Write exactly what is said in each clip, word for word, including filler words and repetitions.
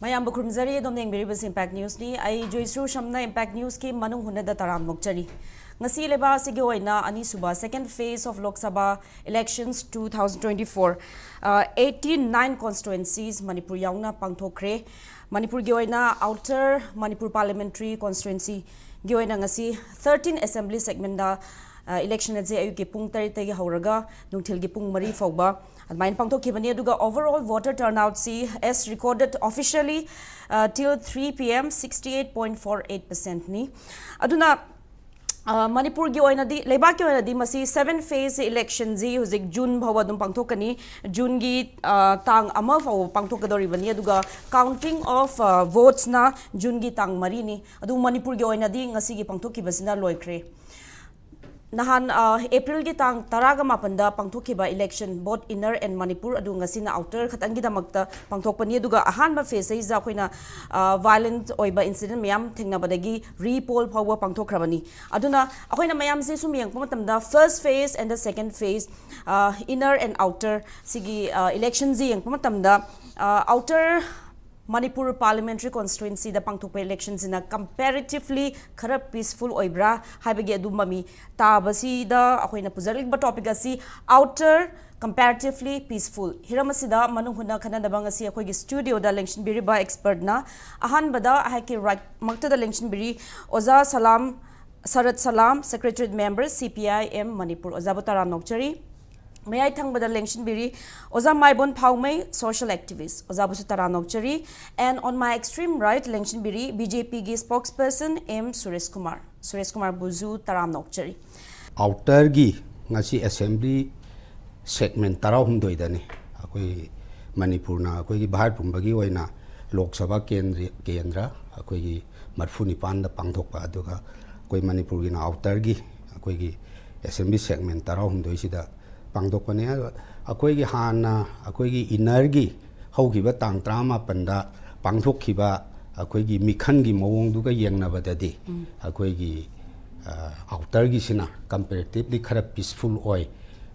ꯃꯌꯥꯝꯕꯨ ꯈꯨꯔꯨꯝꯖꯔꯤ꯫ ꯑꯗꯣꯝꯅ ꯌꯦꯡꯕꯤꯔꯤꯕꯁꯤ Impact Newsꯅꯤ꯫ ꯑꯩ ꯖꯣꯏꯁ꯭ꯔꯨ ꯁꯝꯅ Impact Newsꯀꯤ ꯃꯅꯨꯡ ꯍꯨꯠꯅꯗ ꯇꯔꯥꯝ ꯅꯣꯛꯆꯔꯤ꯫ ꯉꯁꯤ ꯂꯩꯕꯥꯛ ꯑꯁꯤꯒꯤ ꯑꯣꯏꯅ ꯑꯅꯤꯁꯨꯕ, second phase of Lok Sabha elections two thousand twenty-four, uh, eighty-nine constituencies Manipur ꯌꯥꯎꯅ ꯄꯥꯡꯊꯣꯛꯈ꯭ꯔꯦ꯫ ꯃꯅꯤꯄꯨꯔꯒꯤ ꯑꯣꯏꯅ Outer Manipur Parliamentary Constituencyꯒꯤ ꯑꯣꯏꯅ ꯉꯁꯤ thirteen assembly segmentꯗ, uh, election ꯑꯁꯤ ꯑꯌꯨꯛꯀꯤ ꯄꯨꯡ ꯇꯔꯦꯠꯇꯒꯤ ꯍꯧꯔꯒ ꯅꯨꯡꯊꯤꯜꯒꯤ ꯄꯨꯡ ꯃꯔꯤ ꯐꯥꯎꯕ ꯑꯗꯨꯃꯥꯏꯅ ꯄꯥꯡꯊꯣꯛꯈꯤꯕꯅꯤ꯫ ꯑꯗꯨꯒ overall voter turnoutꯁꯤ as recorded officially, uh, till three P M, sixty eight point four eight percentꯅꯤ꯫ ꯑꯗꯨꯅ, uh, ꯃꯅꯤꯄꯨꯔꯒꯤ ꯑꯣꯏꯅꯗꯤ, ꯂꯩꯕꯥꯛꯀꯤ ꯑꯣꯏꯅꯗꯤ ꯃꯁꯤ seven phase electionꯁꯤ ꯍꯧꯖꯤꯛ June ꯐꯥꯎꯕ ꯑꯗꯨꯝ ꯄꯥꯡꯊꯣꯛꯀꯅꯤ꯫ Juneꯒꯤ, uh, ꯇꯥꯡ ꯑꯃ ꯐꯥꯎꯕ ꯄꯥꯡꯊꯣꯛꯀꯗꯧꯔꯤꯕꯅꯤ꯫ ꯑꯗꯨꯒ counting of, uh, votesꯅ Juneꯒꯤ ꯇꯥꯡ ꯃꯔꯤꯅꯤ꯫ ꯑꯗꯨ ꯃꯅꯤꯄꯨꯔꯒꯤ ꯑꯣꯏꯅꯗꯤ ꯉꯁꯤꯒꯤ ꯄꯥꯡꯊꯣꯛꯈꯤꯕꯁꯤꯅ ꯂꯣꯏꯈ꯭ꯔꯦ꯫ ꯅꯍꯥꯟ, ꯑ, Aprilꯒꯤ ꯇꯥꯡ ꯇꯔꯥꯒ ꯃꯥꯄꯟꯗ ꯄꯥꯡꯊꯣꯛꯈꯤꯕ election, both Inner and Manipur, ꯑꯗꯨ ꯉꯁꯤꯅ Outer ꯈꯛꯇꯪꯒꯤꯗꯃꯛꯇ ꯄꯥꯡꯊꯣꯛꯄꯅꯤ꯫ ꯑꯗꯨꯒ ꯑꯍꯥꯟꯕ phaseꯁꯤꯗ ꯑꯩꯈꯣꯏꯅ, ꯑ, violent ꯑꯣꯏꯕ incident ꯃꯌꯥꯝ ꯊꯦꯡꯅꯕꯗꯒꯤ repoll ꯐꯥꯎꯕ ꯄꯥꯡꯊꯣꯛꯈ꯭ꯔꯕꯅꯤ꯫ ꯑꯗꯨꯅ ꯑꯩꯈꯣꯏꯅ ꯃꯌꯥꯝꯁꯦ ꯁꯨꯝ ꯌꯦꯡꯉꯛꯄ ꯃꯇꯝꯗ first phase and the second phase, ꯑ, Inner and Outer ꯁꯤꯒꯤ, ꯑ, electionꯁꯤ ꯌꯦꯡꯉꯛꯄ ꯃꯇꯝꯗ, ꯑ, Outer Manipur Parliamentary Constituencyꯗ ꯄꯥꯡꯊꯣꯛꯄ electionꯁꯤꯅ comparatively ꯈꯔ peaceful ꯑꯣꯏꯕ꯭ꯔꯥ ꯍꯥꯏꯕꯒꯤ ꯑꯗꯨ ꯃꯃꯤ ꯇꯥꯕꯁꯤꯗ ꯑꯩꯈꯣꯏꯅ ꯄꯨꯖꯔꯛꯂꯤꯕ topic ꯑꯁꯤ Outer comparatively peaceful꯫ ꯍꯤꯔꯝ ꯑꯁꯤꯗ ꯃꯅꯨꯡ ꯍꯨꯠꯅ ꯈꯟꯅꯅꯕ ꯉꯁꯤ ꯑꯩꯈꯣꯏꯒꯤ studioꯗ ꯂꯦꯡꯁꯤꯟꯕꯤꯔꯤꯕ expertꯅ ꯑꯍꯥꯟꯕꯗ ꯑꯩꯍꯥꯛꯀꯤ rightꯃꯛꯇꯗ ꯂꯦꯡꯁꯤꯟꯕꯤꯔꯤ ꯑꯣꯖꯥ ꯁꯂꯥꯝ, ꯁꯔꯠ ꯁꯂꯥꯝ, Secretariat Member C P I M Manipur꯫ ꯑꯣꯖꯥꯕꯨ ꯇꯔꯥꯝ ꯅꯣꯛꯆꯔꯤ꯫ ꯃꯌꯥꯏ ꯊꯪꯕꯗ ꯂꯦꯡꯁꯤꯟꯕꯤꯔꯤ ꯑꯣꯖꯥ ꯃꯥꯏꯕꯣꯟ ꯐꯥꯎꯃꯩ, social activist꯫ ꯑꯣꯖꯥꯕꯨꯁꯨ ꯇꯔꯥꯝ ꯅꯣꯛꯆꯔꯤ꯫ And on my extreme right ꯂꯦꯡꯁꯤꯟꯕꯤꯔꯤ B J Pꯒꯤ spokesperson M Suresh Kumar. Suresh ꯀꯨꯃꯥꯔꯕꯨꯁꯨ ꯇꯔꯥꯝ ꯅꯣꯛꯆꯔꯤ꯫ Outerꯒꯤ ꯉꯁꯤ assembly segment ꯇꯔꯥꯍꯨꯝꯗꯣꯏꯗꯅꯤ ꯑꯩꯈꯣꯏ ꯃꯅꯤꯄꯨꯔꯅ ꯑꯩꯈꯣꯏꯒꯤ ꯚꯥꯔꯠ ꯄꯨꯝꯕꯒꯤ ꯑꯣꯏꯅ ꯂꯣꯛ ꯁꯚꯥ ꯀꯦꯟꯗ꯭ꯔ, ꯀꯦꯟꯗ꯭ꯔ ꯑꯩꯈꯣꯏꯒꯤ ꯃꯔꯤꯐꯨ ꯅꯤꯄꯥꯟꯗ ꯄꯥꯡꯊꯣꯛꯄ, ꯑꯗꯨꯒ ꯑꯩꯈꯣꯏ ꯃꯅꯤꯄꯨꯔꯒꯤꯅ Outerꯒꯤ ꯑꯩꯈꯣꯏꯒꯤ assembly segment ꯇꯔꯥꯍꯨꯝꯗꯣꯏꯁꯤꯗ ꯄꯥꯡꯊꯣꯛꯄꯅꯦ꯫ ꯑꯗꯣ ꯑꯩꯈꯣꯏꯒꯤ ꯍꯥꯟꯅ ꯑꯩꯈꯣꯏꯒꯤ Innerꯒꯤ ꯍꯧꯈꯤꯕ ꯇꯥꯡ ꯇꯔꯥꯃꯥꯄꯟꯗ ꯄꯥꯡꯊꯣꯛꯈꯤꯕ ꯑꯩꯈꯣꯏꯒꯤ ꯃꯤꯈꯜꯒꯤ ꯃꯑꯣꯡꯗꯨꯒ ꯌꯦꯡꯅꯕꯗꯗꯤ ꯑꯩꯈꯣꯏꯒꯤ, ꯑ, Outerꯒꯤꯁꯤꯅ comparatively ꯈꯔ peaceful ꯑꯣꯏ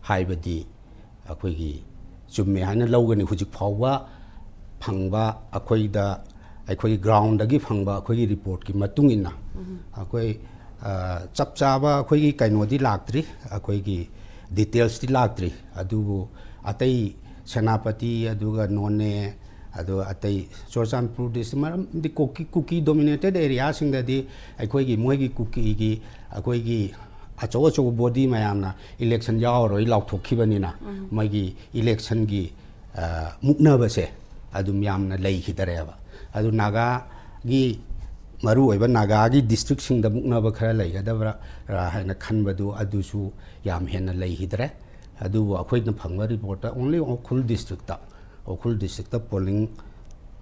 ꯍꯥꯏꯕꯗꯤ ꯑꯩꯈꯣꯏꯒꯤ ꯆꯨꯝꯃꯦ ꯍꯥꯏꯅ ꯂꯧꯒꯅꯤ꯫ ꯍꯧꯖꯤꯛ ꯐꯥꯎꯕ ꯐꯪꯕ ꯑꯩꯈꯣꯏꯗ, ꯑꯩꯈꯣꯏꯒꯤ ꯒ꯭ꯔꯥꯎꯟꯗꯒꯤ ꯐꯪꯕ ꯑꯩꯈꯣꯏꯒꯤ ꯔꯤꯄꯣꯔꯠꯀꯤ ꯃꯇꯨꯡ ꯏꯟꯅ ꯑꯩꯈꯣꯏ, ꯑ, ꯆꯞ ꯆꯥꯕ ꯑꯩꯈꯣꯏꯒꯤ ꯀꯩꯅꯣꯗꯤ ꯂꯥꯛꯇ꯭ꯔꯤ, ꯑꯩꯈꯣꯏꯒꯤ ꯗꯤꯇꯦꯜꯁꯇꯤ ꯂꯥꯛꯇ꯭ꯔꯤ꯫ ꯑꯗꯨꯕꯨ ꯑꯇꯩ ꯁꯦꯅꯥꯄꯇꯤ, ꯑꯗꯨꯒ ꯅꯣꯅꯦ, ꯑꯗꯨꯒ ꯑꯇꯩ ꯆꯨꯔꯆꯥꯟꯄꯨꯔ ꯗꯤꯁꯇ꯭ꯔꯤꯛ, ꯃꯔꯝꯗꯤ ꯀꯨꯀꯤ, ꯀꯨꯀꯤ ꯗꯣꯃꯤꯅꯦꯇꯦꯠ ꯑꯦꯔꯤꯌꯥꯁꯤꯡꯗꯗꯤ ꯑꯩꯈꯣꯏꯒꯤ, ꯃꯣꯏꯒꯤ ꯀꯨꯀꯤꯒꯤ ꯑꯩꯈꯣꯏꯒꯤ ꯑꯆꯧ ꯑꯆꯧꯕ ꯕꯣꯗꯤ ꯃꯌꯥꯝꯅ ꯏꯂꯦꯛꯁꯟ ꯌꯥꯎꯔꯔꯣꯏ ꯂꯥꯎꯊꯣꯛꯈꯤꯕꯅꯤꯅ, ꯃꯣꯏꯒꯤ ꯏꯂꯦꯛꯁꯟꯒꯤ, ꯑ, ꯃꯨꯛꯅꯕꯁꯦ ꯑꯗꯨꯝ ꯌꯥꯝꯅ ꯂꯩꯈꯤꯗꯔꯦꯕ꯫ ꯑꯗꯨ ꯅꯥꯒꯥꯒꯤ, ꯃꯔꯨꯑꯣꯏꯕ ꯅꯥꯒꯥꯒꯤ ꯗꯤꯁꯇ꯭ꯔꯤꯛꯁꯤꯡꯗ ꯃꯨꯛꯅꯕ ꯈꯔ ꯂꯩꯒꯗꯕ꯭ꯔꯥ, ꯑ, ꯍꯥꯏꯅ ꯈꯟꯕꯗꯨ ꯑꯗꯨꯁꯨ ꯌꯥꯝ ꯍꯦꯟꯅ ꯂꯩꯈꯤꯗ꯭ꯔꯦ꯫ ꯑꯗꯨꯕꯨ ꯑꯩꯈꯣꯏꯅ ꯐꯪꯕ ꯔꯤꯄꯣꯔꯠꯇ only Ukhrul district, Ukhrul district polling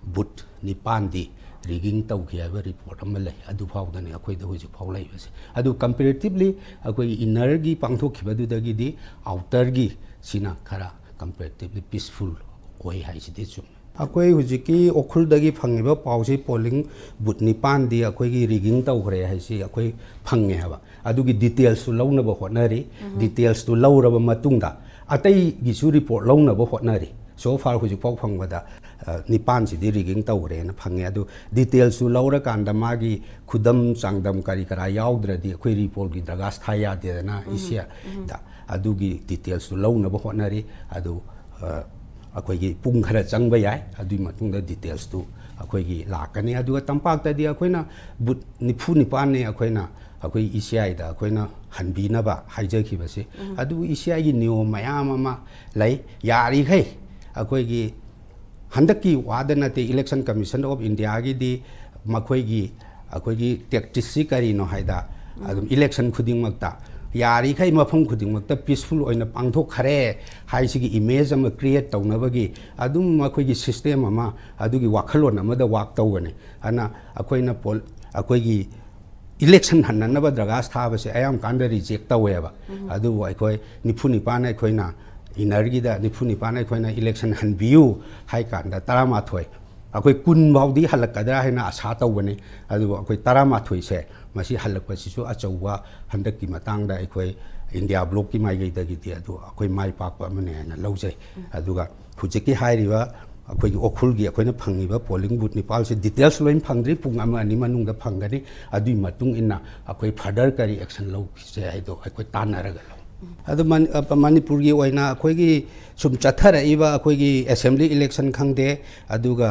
booth ꯅꯤꯄꯥꯟꯗꯤ ꯔꯤꯒꯤꯡ ꯇꯧꯈꯤ ꯍꯥꯏꯕ ꯔꯤꯄꯣꯔꯠ ꯑꯃ ꯂꯩ꯫ ꯑꯗꯨꯐꯥꯎꯗꯅꯤ ꯑꯩꯈꯣꯏꯗ ꯍꯧꯖꯤꯛ ꯐꯥꯎ ꯂꯩꯕꯁꯦ꯫ ꯑꯗꯨ ꯀꯝꯄꯦꯔꯦꯇꯤꯞꯂꯤ ꯑꯩꯈꯣꯏꯒꯤ ꯏꯟꯅꯔꯒꯤ ꯄꯥꯡꯊꯣꯛꯈꯤꯕꯗꯨꯗꯒꯤꯗꯤ ꯑꯥꯎꯇꯔꯒꯤ ꯁꯤꯅ ꯈꯔ ꯀꯝꯄꯦꯔꯦꯇꯤꯞꯂꯤ ꯄꯤꯁꯐꯨꯜ ꯑꯣꯏ ꯍꯥꯏꯁꯤꯗꯤ ꯆꯨꯝꯃꯤ꯫ ꯑꯩꯈꯣꯏ ꯍꯧꯖꯤꯛꯀꯤ ꯎꯈ꯭ꯔꯨꯜꯗꯒꯤ ꯐꯪꯉꯤꯕ ꯄꯥꯎꯁꯤ ꯄꯣꯂꯤꯡ ꯕꯨꯠ ꯅꯤꯄꯥꯟꯗꯤ ꯑꯩꯈꯣꯏꯒꯤ ꯔꯤꯒꯤꯡ ꯇꯧꯈ꯭ꯔꯦ ꯍꯥꯏꯁꯤ ꯑꯩꯈꯣꯏ ꯐꯪꯉꯦ ꯍꯥꯏꯕ꯫ ꯑꯗꯨꯒꯤ ꯗꯤꯇꯦꯜꯁꯁꯨ ꯂꯧꯅꯕ ꯍꯣꯠꯅꯔꯤ꯫ ꯗꯤꯇꯦꯜꯁꯇꯨ ꯂꯧꯔꯕ ꯃꯇꯨꯡꯗ ꯑꯇꯩꯒꯤꯁꯨ ꯔꯤꯄꯣꯔꯠ ꯂꯧꯅꯕ ꯍꯣꯠꯅꯔꯤ꯫ So far ꯍꯧꯖꯤꯛꯐꯥꯎ ꯐꯪꯕꯗ, ꯑ, ꯅꯤꯄꯥꯟꯁꯤꯗꯤ ꯔꯤꯒꯤꯡ ꯇꯧꯈ꯭ꯔꯦꯅ ꯐꯪꯉꯦ꯫ ꯑꯗꯨ ꯗꯤꯇꯦꯜꯁꯇꯨ ꯂꯧꯔꯀꯥꯟꯗ ꯃꯥꯒꯤ ꯈꯨꯗꯝ ꯆꯥꯡꯗꯝ ꯀꯔꯤ ꯀꯔꯥ ꯌꯥꯎꯗ꯭ꯔꯗꯤ ꯑꯩꯈꯣꯏ ꯔꯤꯄꯣꯔꯠꯀꯤ ꯗꯔꯀꯥꯁ ꯊꯥ ꯌꯥꯗꯦꯗꯅ ꯏꯁꯤꯌꯥꯗ꯫ ꯑꯗꯨꯒꯤ ꯗꯤꯇꯦꯜꯁꯇꯨ ꯂꯧꯅꯕ ꯍꯣꯠꯅꯔꯤ꯫ ꯑꯗꯨ, ꯑ, ꯑꯩꯈꯣꯏꯒꯤ ꯄꯨꯡ ꯈꯔ ꯆꯪꯕ ꯌꯥꯏ꯫ ꯑꯗꯨꯒꯤ ꯃꯇꯨꯡꯗ ꯗꯤꯇꯦꯜꯁꯇꯨ ꯑꯩꯈꯣꯏꯒꯤ ꯂꯥꯛꯀꯅꯤ꯫ ꯑꯗꯨꯒ ꯇꯝꯄꯥꯛꯇꯗꯤ ꯑꯩꯈꯣꯏꯅ ꯕꯨꯠ ꯅꯤꯐꯨ ꯅꯤꯄꯥꯟꯅꯦ ꯑꯩꯈꯣꯏꯅ, ꯑꯩꯈꯣꯏ ꯏꯁꯤꯌꯥꯗ ꯑꯩꯈꯣꯏꯅ ꯍꯟꯕꯤꯅꯕ ꯍꯥꯏꯖꯈꯤꯕꯁꯦ꯫ ꯑꯗꯨꯕꯨ ꯏꯁꯤꯌꯥꯒꯤ ꯅꯤꯌꯣꯝ ꯃꯌꯥꯝ ꯑꯃ ꯂꯩ꯫ ꯌꯥꯔꯤꯈꯩ ꯑꯩꯈꯣꯏꯒꯤ ꯍꯟꯗꯛꯀꯤ ꯋꯥꯗ ꯅꯠꯇꯦ, Election Commission of Indiaꯒꯤꯗꯤ ꯃꯈꯣꯏꯒꯤ, ꯑꯩꯈꯣꯏꯒꯤ ꯇꯦꯛꯇꯤꯛꯁꯁꯤ ꯀꯔꯤꯅꯣ ꯍꯥꯏꯗ, ꯑꯗꯨꯝ ꯏꯂꯦꯛꯁꯟ ꯈꯨꯗꯤꯡꯃꯛꯇ ꯌꯥꯔꯤꯈꯩ ꯃꯐꯝ ꯈꯨꯗꯤꯡꯃꯛꯇ ꯄꯤꯁꯐꯨꯜ ꯑꯣꯏꯅ ꯄꯥꯡꯊꯣꯛꯈꯔꯦ ꯍꯥꯏꯁꯤꯒꯤ ꯏꯃꯦꯖ ꯑꯃ ꯀ꯭ꯔꯤꯌꯦꯠ ꯇꯧꯅꯕꯒꯤ ꯑꯗꯨꯝ ꯃꯈꯣꯏꯒꯤ ꯁꯤꯁꯇꯦꯝ ꯑꯃ, ꯑꯗꯨꯒꯤ ꯋꯥꯈꯜꯂꯣꯟ ꯑꯃꯗ ꯋꯥꯛ ꯇꯧꯕꯅꯤ꯫ ꯑꯗꯨꯅ ꯑꯩꯈꯣꯏꯅ ꯄꯣꯜ-, ꯑꯩꯈꯣꯏꯒꯤ ꯏꯂꯦꯛꯁꯟ ꯍꯟꯅꯅꯕ ꯗꯔꯀꯥꯁ ꯊꯥꯕꯁꯦ ꯑꯌꯥꯝꯕ ꯀꯥꯟꯗ ꯔꯤꯖꯦꯛ ꯇꯧꯋꯦꯕ꯫ ꯑꯗꯨꯕꯨ ꯑꯩꯈꯣꯏ ꯅꯤꯐꯨ ꯅꯤꯄꯥꯟ ꯑꯩꯈꯣꯏꯅ ꯏꯟꯅꯔꯒꯤꯗ ꯅꯤꯐꯨ ꯅꯤꯄꯥꯟ ꯑꯩꯈꯣꯏꯅ ꯏꯂꯦꯛꯁꯟ ꯍꯟꯕꯤꯌꯨ ꯍꯥꯏ ꯀꯥꯟꯗ ꯇꯔꯥꯃꯥꯊꯣꯏ, ꯑꯩꯈꯣꯏ ꯀꯨꯟ ꯐꯥꯎꯗꯤ ꯍꯜꯂꯛꯀꯗ꯭ꯔꯥ ꯍꯥꯏꯅ ꯑꯁꯥ ꯇꯧꯕꯅꯤ꯫ ꯑꯗꯨꯕꯨ ꯑꯩꯈꯣꯏ ꯇꯔꯥꯃꯥꯊꯣꯏꯁꯦ ꯃꯁꯤ ꯍꯜꯂꯛꯄꯁꯤꯁꯨ ꯑꯆꯧꯕ ꯍꯟꯗꯛꯀꯤ ꯃꯇꯥꯡꯗ ꯑꯩꯈꯣꯏ ꯏꯟꯗꯤꯌꯥ ꯕ꯭ꯂꯣꯛꯀꯤ ꯃꯥꯏꯀꯩꯗꯒꯤꯗꯤ ꯑꯗꯨ ꯑꯩꯈꯣꯏ ꯃꯥꯏ ꯄꯥꯛꯄ ꯑꯃꯅꯤ ꯍꯥꯏꯅ ꯂꯧꯖꯩ꯫ ꯑꯗꯨꯒ ꯍꯧꯖꯤꯛꯀꯤ ꯍꯥꯏꯔꯤꯕ ꯑꯩꯈꯣꯏꯒꯤ ꯎꯈ꯭ꯔꯨꯜꯒꯤ ꯑꯩꯈꯣꯏꯅ ꯐꯪꯉꯤꯕ ꯄꯣꯂꯤꯡ ꯕꯨꯠ ꯅꯤꯄꯥꯜꯁꯦ ꯗꯤꯇꯦꯜꯁ ꯂꯣꯏꯅ ꯐꯪꯗ꯭ꯔꯤ, ꯄꯨꯡ ꯑꯃ ꯑꯅꯤ ꯃꯅꯨꯡꯗ ꯐꯪꯒꯅꯤ꯫ ꯑꯗꯨꯒꯤ ꯃꯇꯨꯡ ꯏꯟꯅ ꯑꯩꯈꯣꯏ ꯐꯔꯗꯔ ꯀꯔꯤ ꯑꯦꯛꯁꯟ ꯂꯧꯁꯦ ꯍꯥꯏꯗꯣ ꯑꯩꯈꯣꯏ ꯇꯥꯟꯅꯔꯒ ꯂꯧ꯫ ꯑꯗꯨ ꯃꯅꯤꯄꯨꯔꯒꯤ ꯑꯣꯏꯅ ꯑꯩꯈꯣꯏꯒꯤ ꯁꯨꯝ ꯆꯠꯊꯔꯛꯏꯕ ꯑꯩꯈꯣꯏꯒꯤ ꯑꯦꯁꯦꯝꯕ꯭ꯂꯤ ꯏꯂꯦꯛꯁꯟ ꯈꯪꯗꯦ, ꯑꯗꯨꯒ